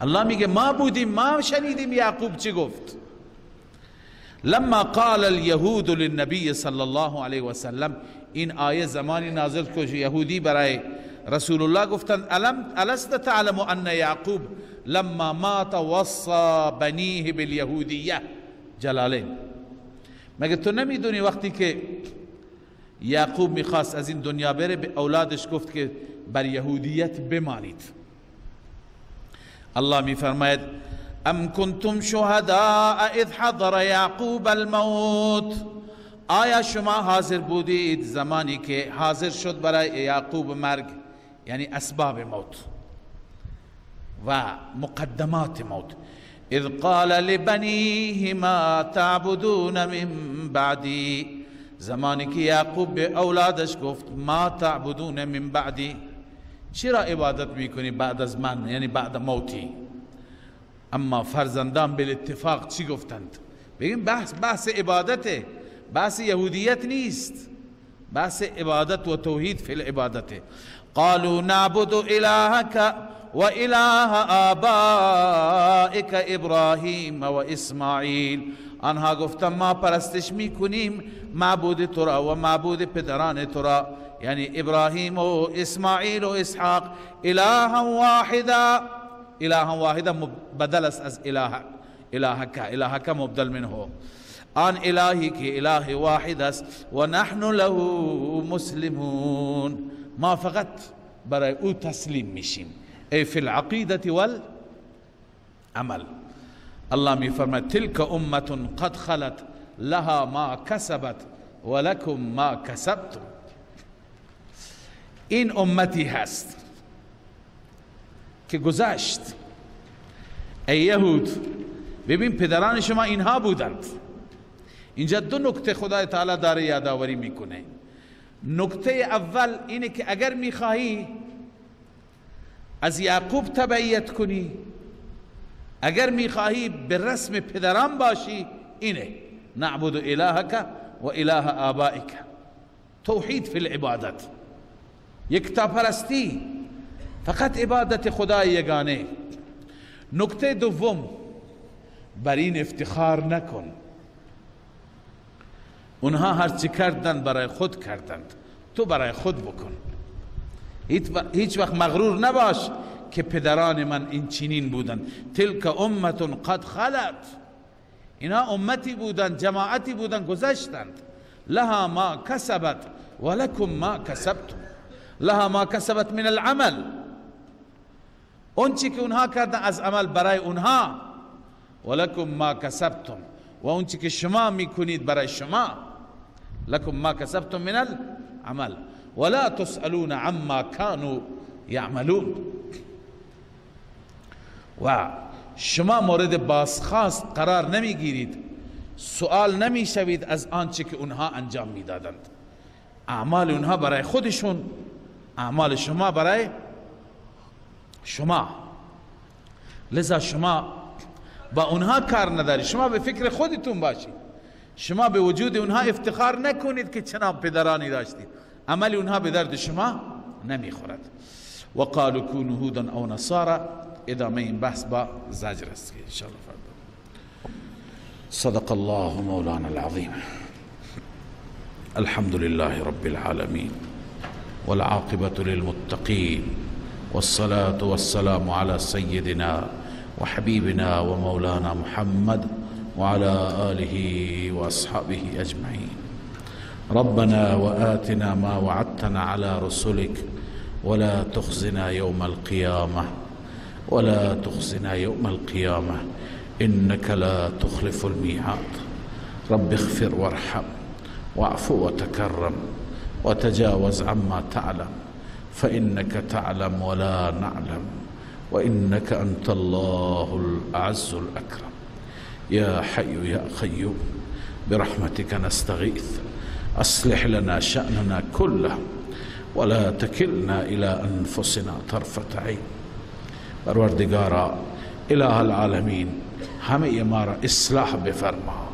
[SPEAKER 1] الله میگه ما بودیم، ما شنیدیم یعقوب چی گفت. لما قال اليهود للنبي صلی الله علیه وسلم، این آیه زمانی نازل که یهودی برای رسول الله گفتند الست تعلم ان یعقوب لما مات وصى بنیه بالیهودیه. جلالین، مگه تو نمیدونی وقتی که یعقوب میخواست از این دنیا بره به اولادش گفت که بر یهودیت بمانید. الله میفرماید ام کنتم شهداء اذ حضر یعقوب الموت، آیا شما حاضر بودید زمانی که حاضر شد برای یعقوب مرگ، یعنی اسباب موت و مقدمات موت. اذ قال لبنیه ما تعبدون من بعدی، زمانی که یعقوب به اولادش گفت ما تعبدون من بعدی، چرا عبادت میکنی بعد از من، یعنی بعد موتی. اما فرزندان بالاتفاق چی گفتند؟ بگیم بحث عبادته، بحث یهودیت نیست، بحث عبادت و توحید فی العبادته. قالوا نعبد الهک و اله آبائک ابراهیم و اسماعیل، آنها گفتند ما پرستش میکنیم معبود تو را و معبود پدران تو را، یعنی ابراهیم و اسماعیل و اسحاق، الها واحدا. الها واحدا بدل است از اله، الهک، الهک مبدل منه، آن الهی که اله واحد است، و نحن له مسلمون، ما فقط برای او تسلیم میشیم، ای فی العقیدة والعمل. الله میفرماید تلک امة قد خلت لها ما کسبت ولکم ما کسبتم. این امتی هست که گذشت. ای یهود ببین پدران شما اینها بودند. اینجا دو نکته خدای تعالی داره یادآوری میکنه. نکته اول اینه که اگر میخواهی از یعقوب تبعیت کنی، اگر میخواهی به رسم پدران باشی، اینه نعبد الهک و اله آبائک، توحید فی العبادت، یکتاپرستی، فقط عبادت خدای یگانه. نکته دوم، بر این افتخار نکن. اونها هرچی کردند برای خود کردند، تو برای خود بکن. هیچ وقت مغرور نباش که پدران من این چنین بودند. تلک امت قد خلت، اینا امتی بودند، جماعتی بودند، گذشتند. لها ما کسبت ولکم ما کسبتم. لها ما کسبت من العمل، اون چی که اونها کردن از عمل برای اونها، ولکم ما کسبتم، و اون چی که شما میکنید برای شما. لکم ما کسبتم من العمل ولا تسألون عما كانوا یعملون. و شما مورد بازخواست قرار نمیگیرید، سؤال نمیشوید از آنچه که اونها انجام میدادند. اعمال اونها برای خودشون، اعمال شما برای شما. لذا شما با اونها کار نداری، شما به فکر خودتون باشید، شما به وجود اونها افتخار نکنید که چنان پدرانی داشتید. عمل اونها به درد شما نمیخورد. و قالوا كونوا هودا او نصارا. ادامه این بحث با زجر است ان شاء الله فردا. صدق الله مولانا العظیم. الحمد لله رب العالمین والعاقبة للمتقین والصلاة والسلام على سيدنا وحبيبنا ومولانا محمد وعلى آله وأصحابه أجمعين. ربنا وآتنا ما وعدتنا على رسلك ولا تخزنا يوم القيامة ولا تخزنا يوم القيامة إنك لا تخلف الميعاد. رب اغفر وارحم واعف وتكرم وتجاوز عما تعلم فإنك تعلم ولا نعلم وإنك أنت الله الأعز الأكرم. يا حي يا قيوم برحمتك نستغيث، أصلح لنا شأننا كله ولا تكلنا إلى أنفسنا طرفة عين. پروردگارا اله العالمین، همه ما را اصلاح بفرما،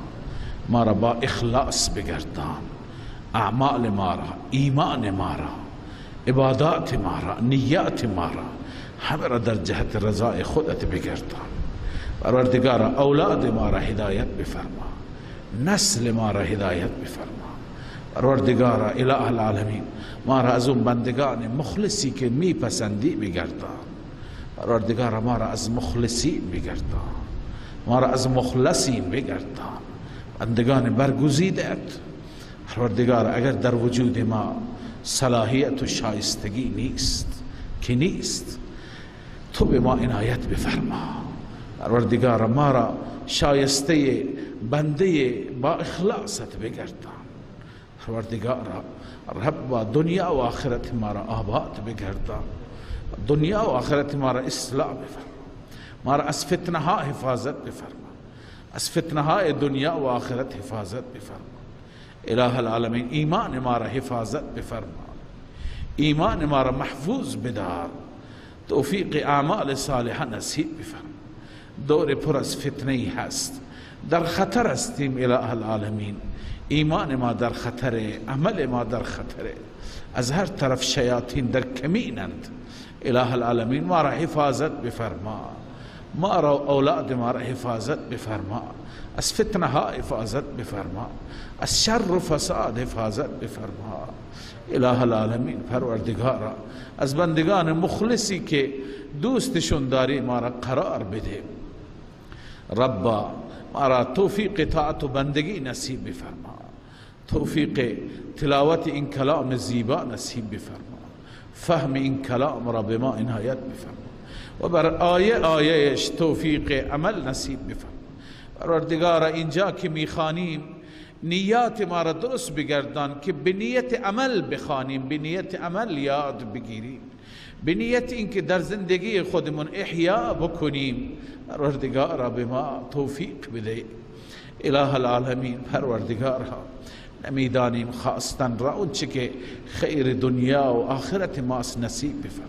[SPEAKER 1] ما را با اخلاص بگردان، اعمال ما را، ایمان ما را، عبادات ما را، نیات ما را، همه را در جهت رضای خودت بگردان. پروردگارا اولاد ما را هدایت بفرما، نسل ما را هدایت بفرما. پروردگارا اله العالمین، ما را از اون بندگان مخلصی که میپسندی بگردان. پروردگارا ما را از مخلصین بگردان، ما را از مخلصین بگردان، بندگان برگزیدت. پروردگارا اگر در وجود ما صلاحیت و شایستگی نیست که نیست، تو به ما عنایت بفرما. پروردگارا ما را شایسته بنده با اخلاصت بگردان. پروردگارا رب دنیا و آخرت ما را آباد بگردان، دنیا و آخرت ما را اصلاح بفرما، ما را از فتنه ها حفاظت بفرما، از فتنه های دنیا و آخرت حفاظت بفرما. اله العالمین ایمان ما را حفاظت بفرما، ایمان ما را محفوظ بدار، توفیق اعمال صالحه نصیب بفرما. دور پر از فتنه هست، در خطر هستیم اله العالمین، ایمان ما در خطر، عمل ما در خطر، از هر طرف شیاطین در کمینند. اله العالمین ما را حفاظت بفرما، ما را اولاد ما را حفاظت بفرما، از فتنه ها حفاظت بفرما، از شر و فساد حفاظت بفرما. اله العالمین پروردگارا از بندگان مخلصی که دوستشون داری ما را قرار بده. ربا ما را توفیق طاعت و بندگی نصیب بفرما، توفیق تلاوت این کلام زیبا نصیب بفرما، فهم این کلام را به ما عنایت بفرما و بر آیه آیهش توفیق عمل نصیب بفرما. پروردگارا اینجا که میخوانیم نیات ما را درست بگردان که به نیت عمل بخوانیم، به نیت عمل یاد بگیریم، به نیت اینکه در زندگی خودمون احیا بکنیم. پروردگارا به ما توفیق بده. اله العالمین پروردگارا نمیدانیم خواستن را اون چه که خیر دنیا و آخرت ماست نصیب بفرما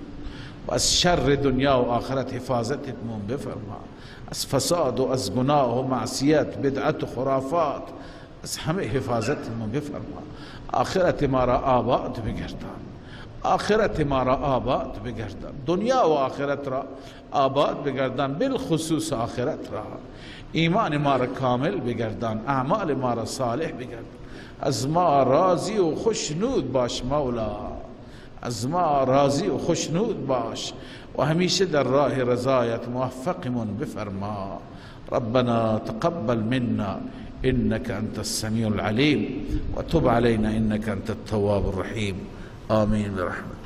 [SPEAKER 1] و از شر دنیا و آخرت حفاظتمون بفرما، از فساد و از گناه و معصیت، بدعت و خرافات، از همه حفاظتمون بفرما. آخرت ما را آباد بگردان، آخرت ما را آباد بگردان، دنیا و آخرت را آباد بگردان، بالخصوص آخرت را. ایمان ما را کامل بگردان، اعمال ما را صالح بگردان. از ما راضی و خوشنود باش مولا، از ما راضی و خوشنود باش و همیشه در راه رضایت موفقمون بفرما. ربنا تقبل منا إنك أنت السميع العليم وتب علينا إنك أنت التواب الرحيم. آمين برحمتك.